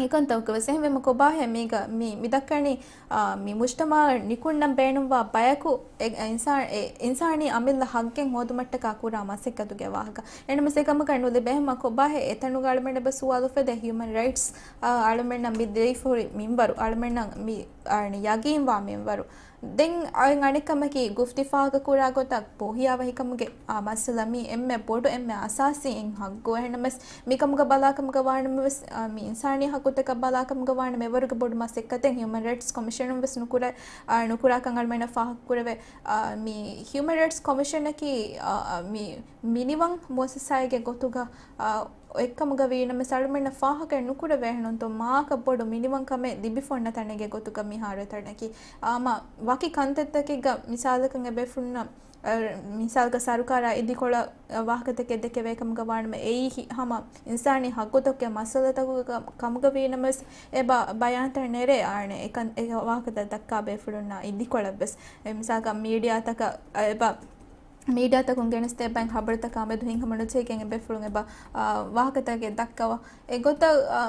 އެކަންތަކުގަ ވެސް. އެހެންވީމަ ކޮބާހޭ މީގަ މި، މި ދައްކަނީ، އާ، މި މުޖްތަމައަށް ނިކުންނަން ބޭނުންވާ ބަޔަކު އެ، އެ އިންސާ-، އެ އިންސާނީ އަމިއްލަ ހައްގެއް ހޯދުމަށްޓަކާ ކުރާ މަސައްކަތުގެ ވާހަކަ. އެހެންނަމަވެސް އެކަމަކަށް ނުލިބޭ ހަމަ ކޮބާހޭ އެތަނުގަ އަޅުމެން އެބަ ސުވާލު އުފެދޭ ހިއުމަން ރައިޓްސް، އާ، އަޅުމެންނަށް މި ދީފަ ހުރި މިންވަރު، އަޅުމެންނަށް މި، އާ، ޔަގީންވާ މިންވަރު. ދެން އަ-، އަނެއްކަމަކީ، ގުފްތި ފާހަގަކުރާ ގޮތަށް ބޯހިޔާވަހިކަމުގެ، އާ، މައްސަލަ މީ އެންމެ ބޮޑު، އެންމެ އަސާސީ އިން ހައްގު. އެހެންނަމަވެސް، މިކަމުގަ ބަލާކަމުގަ ވާނަމަވެސް، އާ، މި އިންސާނީ ހައްގުތަކަށް ބަލާކަމުގަ ވާނަމަ އެވަރުގެ ބޮޑު މަސައްކަތެއް ހިއުމަން ރައިޓްސް ކޮމިޝަނުން ވެސް ނުކުރެ-، އާ، ނުކުރާކަން އަޅުމެންނަށް ފާހަގަކުރެވޭ. އާ، މި ހިއުމަން ރައިޓްސް ކޮމިޝަނަކީ، އާ، އާ، މި މިނިވަން މުއައްސަސާއެއްގެ ގޮތުގަ، އާ، އެއްކަމުގަ ވީނަމަވެސް އަޅުމެންނަށް ފާހަގަ ނުކުރެވޭ ހެނުންތޯ މާކަށް ބޮޑު މިނިވަންކަމެއް ލިބިފަ އޮންނަ ތަނެއްގެ ގޮތުގަ މިހާރު އެތަނަކީ. އާ، މަ ވަކި ކަންތައްތަކެއްގަ މިސާލަކަށް އެބޭފުޅުންނަށް އަ، މިސާލަކަށް ސަރުކާރާ އިދިކޮޅަށް ވާހަކަތަކެއް ދެކެވޭ ކަމުގަ ވާނަމަ، އެއީ ހި-، ހަމަ އިންސާނީ ހައްގުތަކުގެ މައްސަލަތަކުގެ ކަ-، ކަމުގަ ވީނަމަވެސް، އެ ބަ-، ބަޔާންތައް ނެރޭ އާނެ، އެކަން، އެ ވާހަކަތައް ދައްކާ ބޭފުޅުންނާ އިދިކޮޅަށް ވެސް. އެ މިސާލަކަށް މީޑިއާތަކަށް، އެ ބަ-، މީޑިއާތަކުން ގެނެސްދޭ ބައެއް ހަބަރުތަކާ މެދު ހިތްހަމަނުޖެހިގެން އެ ބޭފުޅުން އެ ބަ-، އާ، ވާހަކަތަކެއް ދައްކަވާ. އެގޮތަށް، އާ،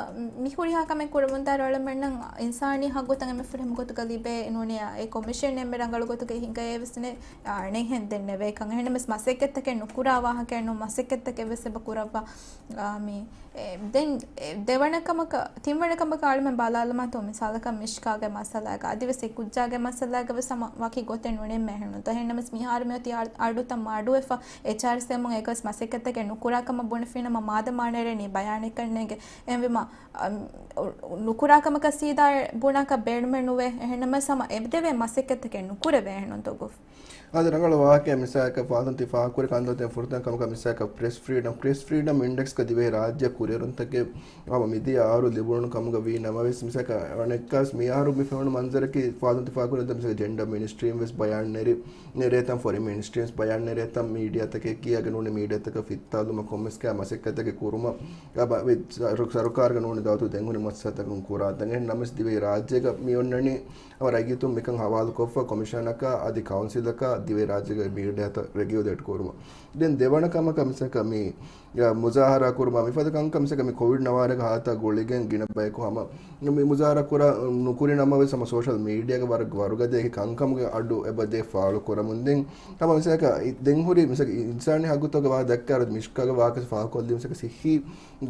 މި ހުރިހާ ކަމެއް ކުރަމުންދާއިރު އަޅަމެންނަށް އިންސާނީ ހައްގުތައް އެންމެ ފުރިހަމަ ގޮތުގަ ލިބޭ ނޫނީ، އެ ކޮމިޝަން އެންމެ ރަނގަޅު ގޮތުގަ ހިނގައޭ ވެސް ނެ-، އާ، ނެހެން ދެންނެވޭކަން. އެހެންނަމަވެސް މަސައްކަތްތަކެއް ނުކުރާ ވާހަކައެއް ނޫން، މަސައްކަތްތަކެއް ވެސް އެބަ ކުރައްވާ. އާ، މި، އެ، ދެން، އެ، ދެވަނަ ކަމަކަށް، ތިންވަނަ ކަމަކަށް އަޅަމެން ބަލާލަމާތޯ މިސާލަކަށް މިޝްކާގެ މައްސަލާގަ، އަދިވެސް އެ ކުއްޖާގެ މައްސަލާގަ ވެސް ހަމަ ވަކި ގޮތެއް ނުނިންމޭ ހެނުންތޯ. އެހެންނަމަވެސް މިހާރު މި އޮތީ އަ-، އަޑުތައް މަޑުވެފަ، އެޗްއާރްސީއެމުން އެކަސް މަސައްކަތްތަކެއް ނުކުރާ ކަމަށް ބުނެފިނަމަ މާދަމާ ނެރެނީ ބަޔާނެއްކަން ނޭނގެ. އެހެންވީމަ، އަ، ނުކުރާ ކަމަކަށް ސީދާ ބުނާކަށް ބޭނުމެއް ނުވޭ. އެހެންނަމަވެސް ހަމަ އެދެވޭ މަސައްކަތްތަކެއް ނުކުރެވޭ ހެނުންތޯ ގުފް. އާދެ، ރަނގަޅު ވާހަކައެއް. މިސާލަކަށް ފާދުން ތި ފާހަގަކުރި ކަންތައްތައް ފުރަތަމަ ކަމަކަށް މިސާލަކަށް ޕްރެސް ފްރީޑަމް، ޕްރެސް ފްރީޑަމް އިންޑެކްސްގަ ދިވެހި ރާއްޖެ ކުރިއެރުންތަކެއް ހަމަ މިދިޔަ އަހަރު ލިބުނު ކަމުގަ ވީ ނަމަވެސް، މިސާލަކަށް އަނެއްކާސް މިއަހަރު މި ފެނުނު މަންޒަރަކީ ފާދުން ތި ފާހަގަކުރި މިސާލަކަށް ޖެންޑަރ މެއިންސްޓްރީމް ވެސް ބަޔާން ނެރި، ނެރޭތަން ފޮރިން މެއިންސްޓްރީމްސް ބަޔާން އަންނަ ރޭތައް މީޑިއާތަކެއް ކިޔާގެ ނޫނީ މީޑިއާތަކަށް ފިއްތާލުމަށް ކޮންމެސް ކަހަލަ މަސައްކަތްތަކެއް ކުރުމަށް ސަރު-، ސަރުކާރުގެ ނޫނީ ދައުލަތު ދެން ހުރި މައްސަލަތަކުން ކުރާ. ދެން އެހެން ނަމަވެސް ދިވެހި ރާއްޖޭގަ މި އޮންނަނީ ހަމަ ރައްޔިތުން މިކަން ހަވާލުކޮށްފަ ކޮމިޝަނަކާ އަދި ކައުންސިލަކާ ދިވެހި ރާއްޖޭގެ މީޑިއާތައް ރެގިއުލޭޓް ކުރުމަށް. ދެން ދެވަނަ ކަމަކަށް މިސާލަކަށް މި މުޒާހަރާ ކުރުމާ މިފަދަ ކަންކަން މިސާލަކަށް މި ކޮވިޑް ނަވާރަގެ ހާލަތާ ގުޅިގެން ގިނަ ބަޔަކު ހަމަ މި މުޒާހަރާ ކުރާ ނުކުރި ނަމަވެސް ހަމަ ސޯޝަލް މީޑިއާގެ ވަރަށް ވަރުގަދަ އެކި ކަންކަމުގެ އަޑު އެބަ ދޭ ފާޅު ކުރަމުން ދެން ހަމަ މިސާލަކަށް ދެން ހުރި މިސާލަކަށް އިންސާނީ ހައްގުތަކުގެ ވާހަކަ ދައްކާ މިޝްކާގެ ވާހަކަ ފާހަގަކޮށްލީ މިސާލަކަށް ސިއްހީ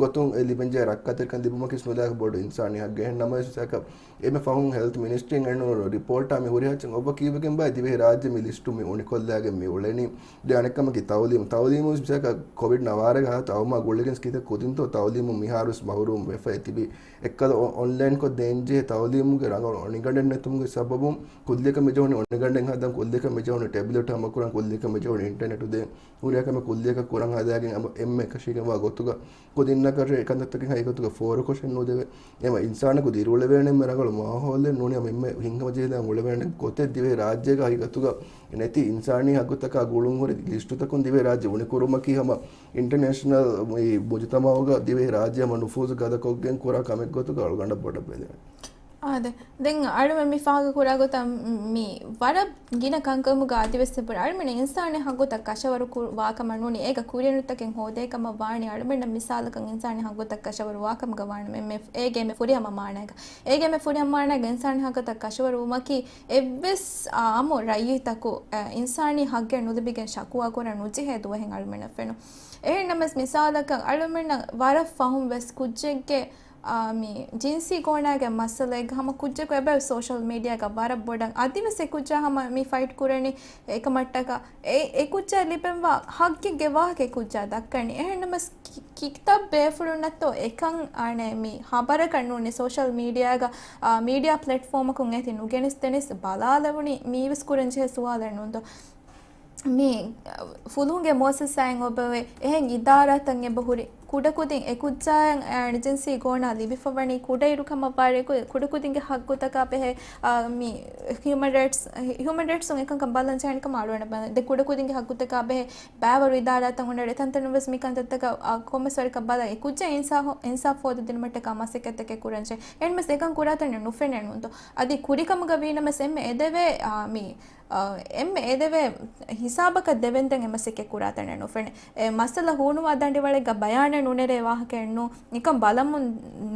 ގޮތުން އެ ލިބެންޖެހޭ ރައްކާތެރިކަން ލިބުމަކީ މިލާގެ ބޮޑު އިންސާނީ ހައްގެއް. އެހެން ނަމަވެސް މިސާލަކަށް އެންމެ ފަހުން ހެލްތު މިނިސްޓްރީން އެންނު ރިޕޯޓާ މި ހުރި ހައްޗަށް އޮއްވަ ކީއްވެގެން ބާ ދިވެހި ރާއްޖެ މި ލިސްޓު މި އުނިކޮށްލާގެން މި އުޅެނީ. ދެން އަނެއްކަމަކީ ތައުލީމު. ތައުލީމު މިސާލަކަށް ކޮވިޑް ނަވާރަގެ ހާލަތު އައުމާ ގުޅިގެން ކިތައް ކުދިންތޯ ތައުލީމު މިހާރުވެސް މަހުރޫމް ވެފައި ތިބި. އެއްކަލަ އޮ-، އޮންލައިންކޮށް ދޭންޖެހޭ ތައުލީމުގެ ރަނގަޅު އޮނިގަނޑެއް ނެތުމުގެ ސަބަބުން ކުއްލިއަކަށް މިޖެހުނީ އޮނިގަނޑެއް ހަދަން، ކުއްލިއަކަށް މިޖެހުނީ ޓެބްލެޓް ހަމަކުރަން، ކުއްލިއަކަށް މިޖެހުނީ އިންޓަރނެޓު ދޭން. ހުރިހާ ކަމެއް ކުއްލިއަކަށް ކުރަން ހަދާގެން އެންމެ އެކަށީގެންވާ ގޮތުގަ ކުދިންނަކަށް އެކަންތައްތަކެއް ހަގީގަތުގަ ފޯރުކޮށެއް ނުދެވޭ. އެމަ އިންސާނަކު ދިރިއުޅެވޭނެ އެންމެ ރަނގަޅު މާހައުލެއް ނޫނީ ހަމަ އެންމެ ހިތްހަމަޖެހިލާ އުޅެވޭނެ ގޮތެއް ދިވެހި ރާއްޖޭގަ ހަގީގަތުގަ ނެތި އިންސާނީ ހައްގުތަކާ ގުޅުންހުރި ލިސްޓުތަކުން ދިވެހި ރާއްޖެ އުނިކުރުމަކީ ހަމަ އިންޓަރނޭޝަނަލް މި މުޖުތަމައުގަ ދިވެހި ރާއްޖެ ހަމަ ނުފޫޒު ގަދަކޮށްގެން ކުރާ ކަމެއް ގޮތުގަ އަޅުގަނޑަށް ބޮޑަށް ބެލެވޭނެ. އާދެ، ދެން އަޅުމެން މި ފާހަގަކުރާ ގޮތަށް މި ވަރަށް ގިނަ ކަންކަމުގަ އަދިވެސް އެބަ އަޅުމެން އިންސާނީ ހައްގުތައް ކަށަވަރު ކު-، ވާކަމަށް ނޫނީ އޭގަ ކުރިއެރުންތަކެއް ހޯދޭކަމަށް ވާނީ އަޅުމެންނަށް މިސާލަކަށް އިންސާނީ ހައްގުތައް ކަށަވަރު ވާކަމުގަ ވާނަމަ އެންމެ އޭގެ އެންމެ ފުރިހަމަ މާނައިގަ. އޭގެ އެންމެ ފުރިހަމަ މާނައިގަ އިންސާނީ ހައްގުތައް ކަށަވަރު ވުމަކީ އެއްވެސް އާ، އާއްމު ރައްޔިތަކު، އަ، އިންސާނީ ހައްގެއް ނުލިބިގެން ޝަކުވާ ކުރަން ނުޖެހޭ ދުވަހެއް އަޅުމެންނަށް ފެނުން. އެހެންނަމަވެސް މިސާލަކަށް އަޅުމެންނަށް ވަރަށް ފަހުން ވެސް ކުއްޖެއްގެ، އާ، މި ޖިންސީ ގޯނާގެ މައްސަލައެއްގަ ހަމަ ކުއްޖަކު އެބަ ސޯޝަލް މީޑިއާގަ ވަރަށް ބޮޑަށް އަދިވެސް އެ ކުއްޖާ ހަމަ މި ފައިޓް ކުރަނީ އެކަމަށްޓަކާ އެ، އެ ކުއްޖާ ލިބެންވާ ހައްގެއްގެ ވާހަކަ އެ ކުއްޖާ ދައްކަނީ. އެހެންނަމަވެސް ކި-، ކިތައް ބޭފުޅުންނަށްތޯ އެކަން އަނެއް މި ހަބަރަކަށް ނޫނީ ސޯޝަލް މީޑިއާގަ، އާ، މީޑިއާ ޕްލެޓްފޯމަކުން އޭތި ނުގެނެސްދެނިސް ބަލާލެވުނީ މީވެސް ކުރަންޖެހޭ ސުވާލެއް ނޫންތޯ؟ މި ފުލުހުންގެ މުއައްސަސާއިން އޮބެވޭ އެހެން އިދާރާތައް އެބަހުރި ކުޑަކުދިން އެ ކުއްޖާއަށް އެ ޖިންސީ ގޯނާ ލިބިފަވަނީ ކުޑައިރުކަމަށްވާ ރެކު-، ކުޑަކުދިންގެ ހައްގުތަކާ ބެހޭ، އާ، މި ހިއުމަން ރައިޓްސް، ހިއުމަން ރައިޓްސުން އެކަންކަން ބަލަން ޖެހޭނެ ކަމަށް އަޅުގަނޑަށް ބަލަން. ދެ ކުޑަކުދިންގެ ހައްގުތަކާ ބެހޭ ބައިވަރު އިދާރާތައް ހުންނަ އެތަންތަނުން ވެސް މިކަންތައްތަކަށް، އާ، ކޮންމެސް ވަރަކަށް ބަލަން އެ ކުއްޖާ އިންސާފު، އިންސާފު ހޯދަދިނުމަށްޓަކާ މަސައްކަތްތަކެއް ކުރަންޖެހޭ. އެހެންމެސް އެކަން ކުރާތަނެއް ނުފެނޭ ނޫންތޯ؟ އަދި ކުރިކަމުގަ ވީނަމަވެސް އެންމެ އެދެވޭ، އާ، މި އާ، އެންމެ އެދެވޭ ހިސާބަކަށް ދެވެންދެން އެ މަސައްކަތް ކުރާތަނެއް ނުފެނޭ. އެ މައްސަލަ ހޫނުވާ ދަނޑިވަޅެއްގަ ބަޔާނެއް ނުނެރޭ ވާހަކައެއް ނޫން. ނިކަން ބަލަމުން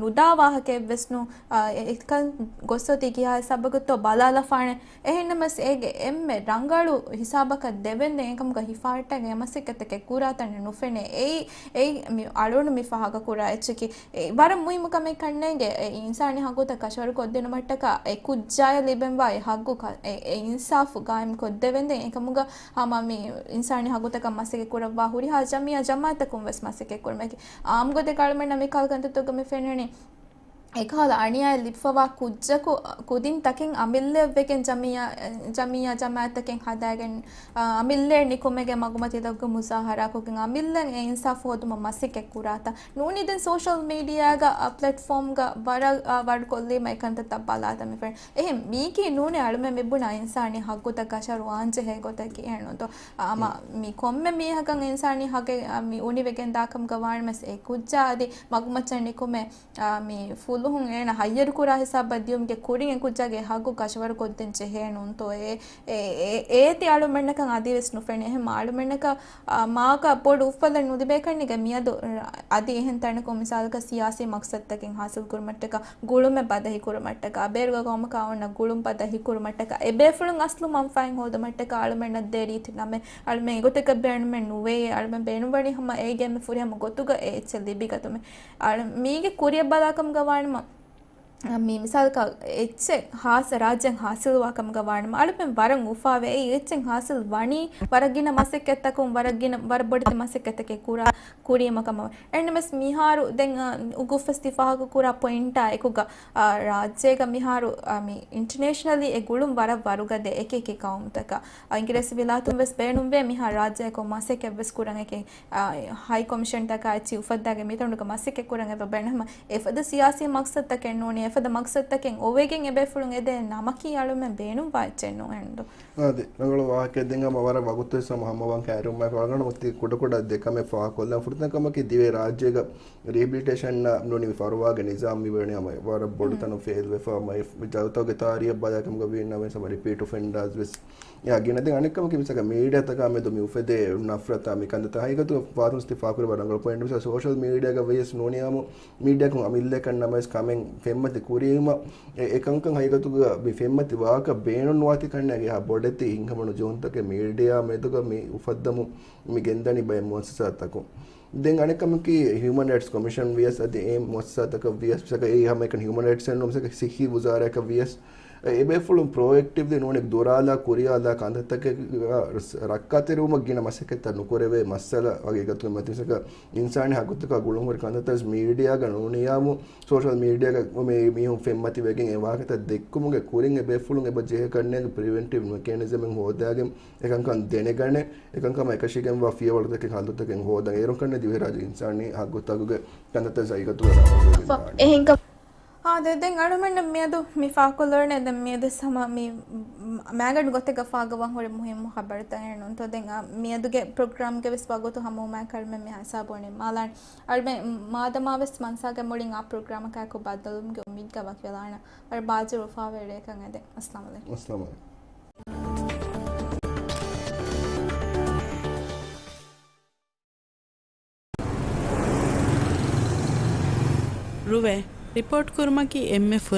ނުދާ ވާހަކައެއްވެސް ނޫން. އާ، އެ-، އެކަން ގޮއްސޮތީ ކިހާ ހިސާބަކަށްތޯ ބަލާލަފާނެ. އެހެންނަމަވެސް އޭގެ އެންމެ ރަނގަޅު ހިސާބަކަށް ދެވެންދެން އެކަމުގަ ހިފާއްޓަން އެ މަސައްކަތްތަކެއް ކުރާތަނެއް ނުފެނޭ. އެއީ، އެއީ މި އަޅުގަނޑު މި ފާހަގަކުރާ އެއްޗަކީ. އެ ވަރަށް މުހިއްމު ކަމެއް ކަންނޭނގެ، އެ އިންސާނީ ހައްގުތައް ކަށަވަރު ކޮށްދިނުމަށްޓަކާ އެ ކުއްޖާއަށް ލިބެންވާ އެ ހައްގު ކަ-، އެ، އެ އިންސާފު ގާއިމް ކޮށްދެވެންދެން އެކަމުގަ ހަމަ މި އިންސާނީ ހައްގުތަކަށް މަސައްކަތް ކުރައްވާ ހުރިހާ ޖަމިއްޔާ ޖަމާއަތަކުން ވެސް މަސައްކަތް ކުރުމަކީ. އާއްމުގޮތެއްގަ އަޅުމެންނަށް މި ކަހަލަ ކަންތައްތަކުގަ މި ފެންނަނީ އެކަހަލަ އަނިޔާއެއް ލިބިފަވާ ކުއްޖަކު، ކުދިން ތަކެއް އަމިއްލައަށްވެގެން ޖަމިއްޔާ، ޖަމިއްޔާ ޖަމާއަތްތަކެއް ހަދާގެން، އަ، އަމިއްލައަށް ނިކުމެގެން މަގުމަތިލަކުގެ މުޒާހަރާކޮށްގެން އަމިއްލައަށް އެ އިންސާފު ހޯދުމަށް މަސައްކަތް ކުރާތަން. ނޫނީ ދެން ސޯޝަލް މީޑިއާގަ، އަ، ޕްލެޓްފޯމްގަ ވަރަށް، އަ، ވަރުކޮށްލީމަ އެކަންތައްތައް ބަލާތަން މި ފެން. އެހެން މީކީ ނޫނީ އަޅުމެން މި ބުނާ އިންސާނީ ހައްގުތައް ކަށަވަރު ވާންޖެހޭ ގޮތަކީ އެހެންނޫންތޯ؟ އަ، އަމަ މި ކޮންމެ މީހަކަށް އިންސާނީ ހައްގެއް، އަ، މި އުނިވެގެން ދާކަމުގަ ވާނަމަވެސް އެ ކުއްޖާ އަދި މަގުމައްޗަށް ނިކުމެ އާ، މި ފުލުހުން އޭނަ ހައްޔަރުކުރާ ހިސާބަށް ދިޔުމުގެ ކުރިން އެ ކުއްޖާގެ ހައްގު ކަށަވަރުކޮށްދޭން ޖެހޭ ނޫންތޯ؟ އެ، އެ، އެ، އޭތި އަޅުމެންނަކަށް އަދިވެސް ނުފެނޭ. އެހެން އަޅުމެންނަކަށް، އާ، މާކަށް ބޮޑު އުފަލެއް ނުލިބޭކަން ނޭނގެ މިއަދު އަދި އެހެން ތަނަކުން މިސާލަކަށް ސިޔާސީ މަޤްޞަދުތަކެއް ހާސިލް ކުރުމަށްޓަކާ، ގުޅުމެއް ބަދަހި ކުރުމަށްޓަކާ، ބޭރުގެ ޤައުމަކާ އޮންނަ ގުޅުން ބަދަހި ކުރުމަށްޓަކާ، އެ ބޭފުޅުން އަސްލު މަންފާއެއް ހޯދުމަށްޓަކާ އަޅުމެންނަށް ދޭ ރީތި ނަމެއް އަޅުމެން އެގޮތަކަށް ބޭނުމެއް ނުވޭ. އަޅުމެން ބޭނުންވަނީ ހަމަ އޭގެ އެންމެ ފުރިހަމަ ގޮތުގަ އެ އެއްޗެއް ލިބިގަތުމެއް. އަޅު-، މީގެ ކުރިއަށް ބަލާކަމުގަ ވާނަމަ، މި މިސާލަކަށް އެއްޗެއް ހާސް ރާއްޖެއަށް ހާސިލުވާކަމުގަ ވާނަމަ، އަޅުމެން ވަރަށް އުފާވޭ. އެ އެއްޗެއް ހާސިލް ވަނީ ވަރަށް ގިނަ މަސައްކަތްތަކުން، ވަރަށް ގިނަ، ވަރަށް ބޮޑެތި މަސައްކަތްތަކެއް ކުރާ، ކުރީމަ ކަމަށް. އެހެންނަމަވެސް މިހާރު ދެން، އަ، އުގުފަސް ތި ފާހަގަކުރާ ޕޮއިންޓާ އެކުގަ، އަ، ރާއްޖޭގަ މިހާރު، އަ، މި އިންޓަރނޭޝަނަލީ އެ ގުޅުން ވަރަށް ވަރުގަދަ އެކި އެކި ޤައުމުތަކަށް. އަ، އިނގިރޭސި ވިލާތުން ވެސް ބޭނުންވޭ މިހާ ރާއްޖެއަކު މަސައްކަތް ވެސް ކުރަން އެކި އާ، ހައި ކޮމިޝަންތަކާ އެއްޗިހި އުފައްދާގެން މިތަނުގަ މަސައްކަތް ކުރަން އެބަ ބޭނުން. ހަމަ އެފަދަ ސިޔާސީ މަޤްޞަދުތަކެއް ނޫނީ، އެފަދަ މަގްސަދުތަކެއް އޮވެގެން އެބޭފުޅުން އެދޭ ނަމަކީ އަޅުމެން ބޭނުންވާ އެއްޗެއް ނޫން. އާދެ، ރަނގަޅު ވާހަކައެއް. ދެން ހަމަ ވަރަށް ވަގުތުވެސް ހަމަ ހަމަވާން ކައިރިވުމާއެކު އަޅުގަނޑު މަތީ ކުޑަކުޑަ ދެ ކަމެއް ފާހަގަކޮށްލަން. ފުރަތަމަ ކަމަކީ ދިވެހި ރާއްޖޭގަ ރީހެބިލިޓޭޝަންއަށް ނޫނީ މި ފަރުވާގެ ނިޒާމް މި ވަނީ ހަމަ ވަރަށް ބޮޑު ތަނުން ފެއިލް ވެފަ، ހަމަ އެ ޖަލުތަކުގެ ތާރީހަށް ބަލާކަމުގަ ވީނަމަވެސް ހަމަ ރިޕީޓް އޮފެންޑާސް ވެސް އެއާ ގިނަ. ދެން އަނެއްކަމަކީ މިސާލަކަށް މީޑިއާތަކާ މެދު މި އުފެދޭ ނަފްރަތާ މި ކަންތައްތައް ހަގީގަތުގަ ފާތުން ސިފާކުރެއްވާ ރަނގަޅު ޕޮއިންޓް. މިސާލަކަށް ސޯޝަލް މީޑިއާގަ ވިޔަސް ނޫނީ ހަމަ މީޑިއާއަކުން އަމިއްލައަކަށް ނަމަވެސް ކަމެއް ފެންމަތި ކުރީމަ އެ، އެކަންކަން ހަގީގަތުގަ މި ފެންމަތި ވާކަށް ބޭނުންވާތީ ކަންނޭނގެ އެހާ ބޮޑެތި ހިތްހަމަނުޖެހުންތަކެއް މީޑިއާ މެދުގަ މި އުފައްދަމުން މި ގެންދަނީ ބައެއް މުއައްސަސާތަކުން. ދެން އަނެއްކަމަކީ ހިއުމަން ރައިޓްސް ކޮމިޝަން ވިޔަސް އަދި އެ މުއައްސަސާތަކަށް ވިޔަސް މިސާލަކަށް އެއީ ހަމައެކަނި ހިއުމަން ރައިޓްސް އެއްނޫން މިސާލަކަށް ސިއްހީ ވުޒާރާއަކަށް ވިޔަސް އެ، އެބޭފުޅުން ޕްރޮއެކްޓިވްލީ ނޫނީ ދުރާލާ ކުރިޔާލާ ކަންތައްތަކެއް ރައްކާތެރިވުމަށް ގިނަ މަސައްކަތްތައް ނުކުރެވޭ މައްސަލަ ހަގީގަތުގަ މަތިންސަކަ އިންސާނީ ހައްގުތަކާ ގުޅުންހުރި ކަންތައްތައް ވެސް މީޑިއާގަ ނޫނިޔާމު ސޯޝަލް މީޑިއާގަ މި މީހުން ފެންމަތިވެގެން އެ ވާހަކަތައް ދެއްކުމުގެ ކުރިން އެބޭފުޅުން އެބަ ޖެހޭ ކަންނޭނގެ ޕްރިވެންޓިވް މެކޭނިޒަމެއް ހޯދާގެން އެކަންކަން ދެނެގަނެ، އެކަންކަމާ އެކަށީގެންވާ ފިޔަވަޅުތަކެއް ހައްލުތަކެއް ހޯދަން. އޭރުން ކަންނޭ ދިވެހިރާއްޖެ އިންސާނީ ހައްގުތަކުގެ ކަންތައްތައް ހަގީގަތުގަ އެހެންކަ އާދެ، ދެން އަޅުމެންނަށް މިއަދު މި ފާކޮށްލަވަނީ ދެން މިއަދު ހަމަ މި މައިގަނޑު ގޮތެއްގަ ފާގަވާން ހުރި މުހިއްމު ހަބަރުތައް ނޫންތޯ. ދެން މިއަދުގެ ޕްރޮގްރާމްގެ ވެސް ވަގުތު ހަމަވުމާއެކު އަޅުމެން މި ހިސާބު ނިންމާލާން. އަޅުމެން މާދަމާ ވެސް މަންސާގެ މުޅިން އާ ޕްރޮގްރާމަކާއެކު ބައްދަލުވުމުގެ އުއްމީދުގަ ވަކިވެލާނަން. ވަރަށް ބާޒޫރު އުފާވެރި ރެއެއްކަން އެދެން. އައްސަލާމު އަލައިކުމް. އައްސަލާމު އަލައިކުމް. ރުވެ، ރިޕޯޓް ކުރުމަކީ އެންމެ ފުރަ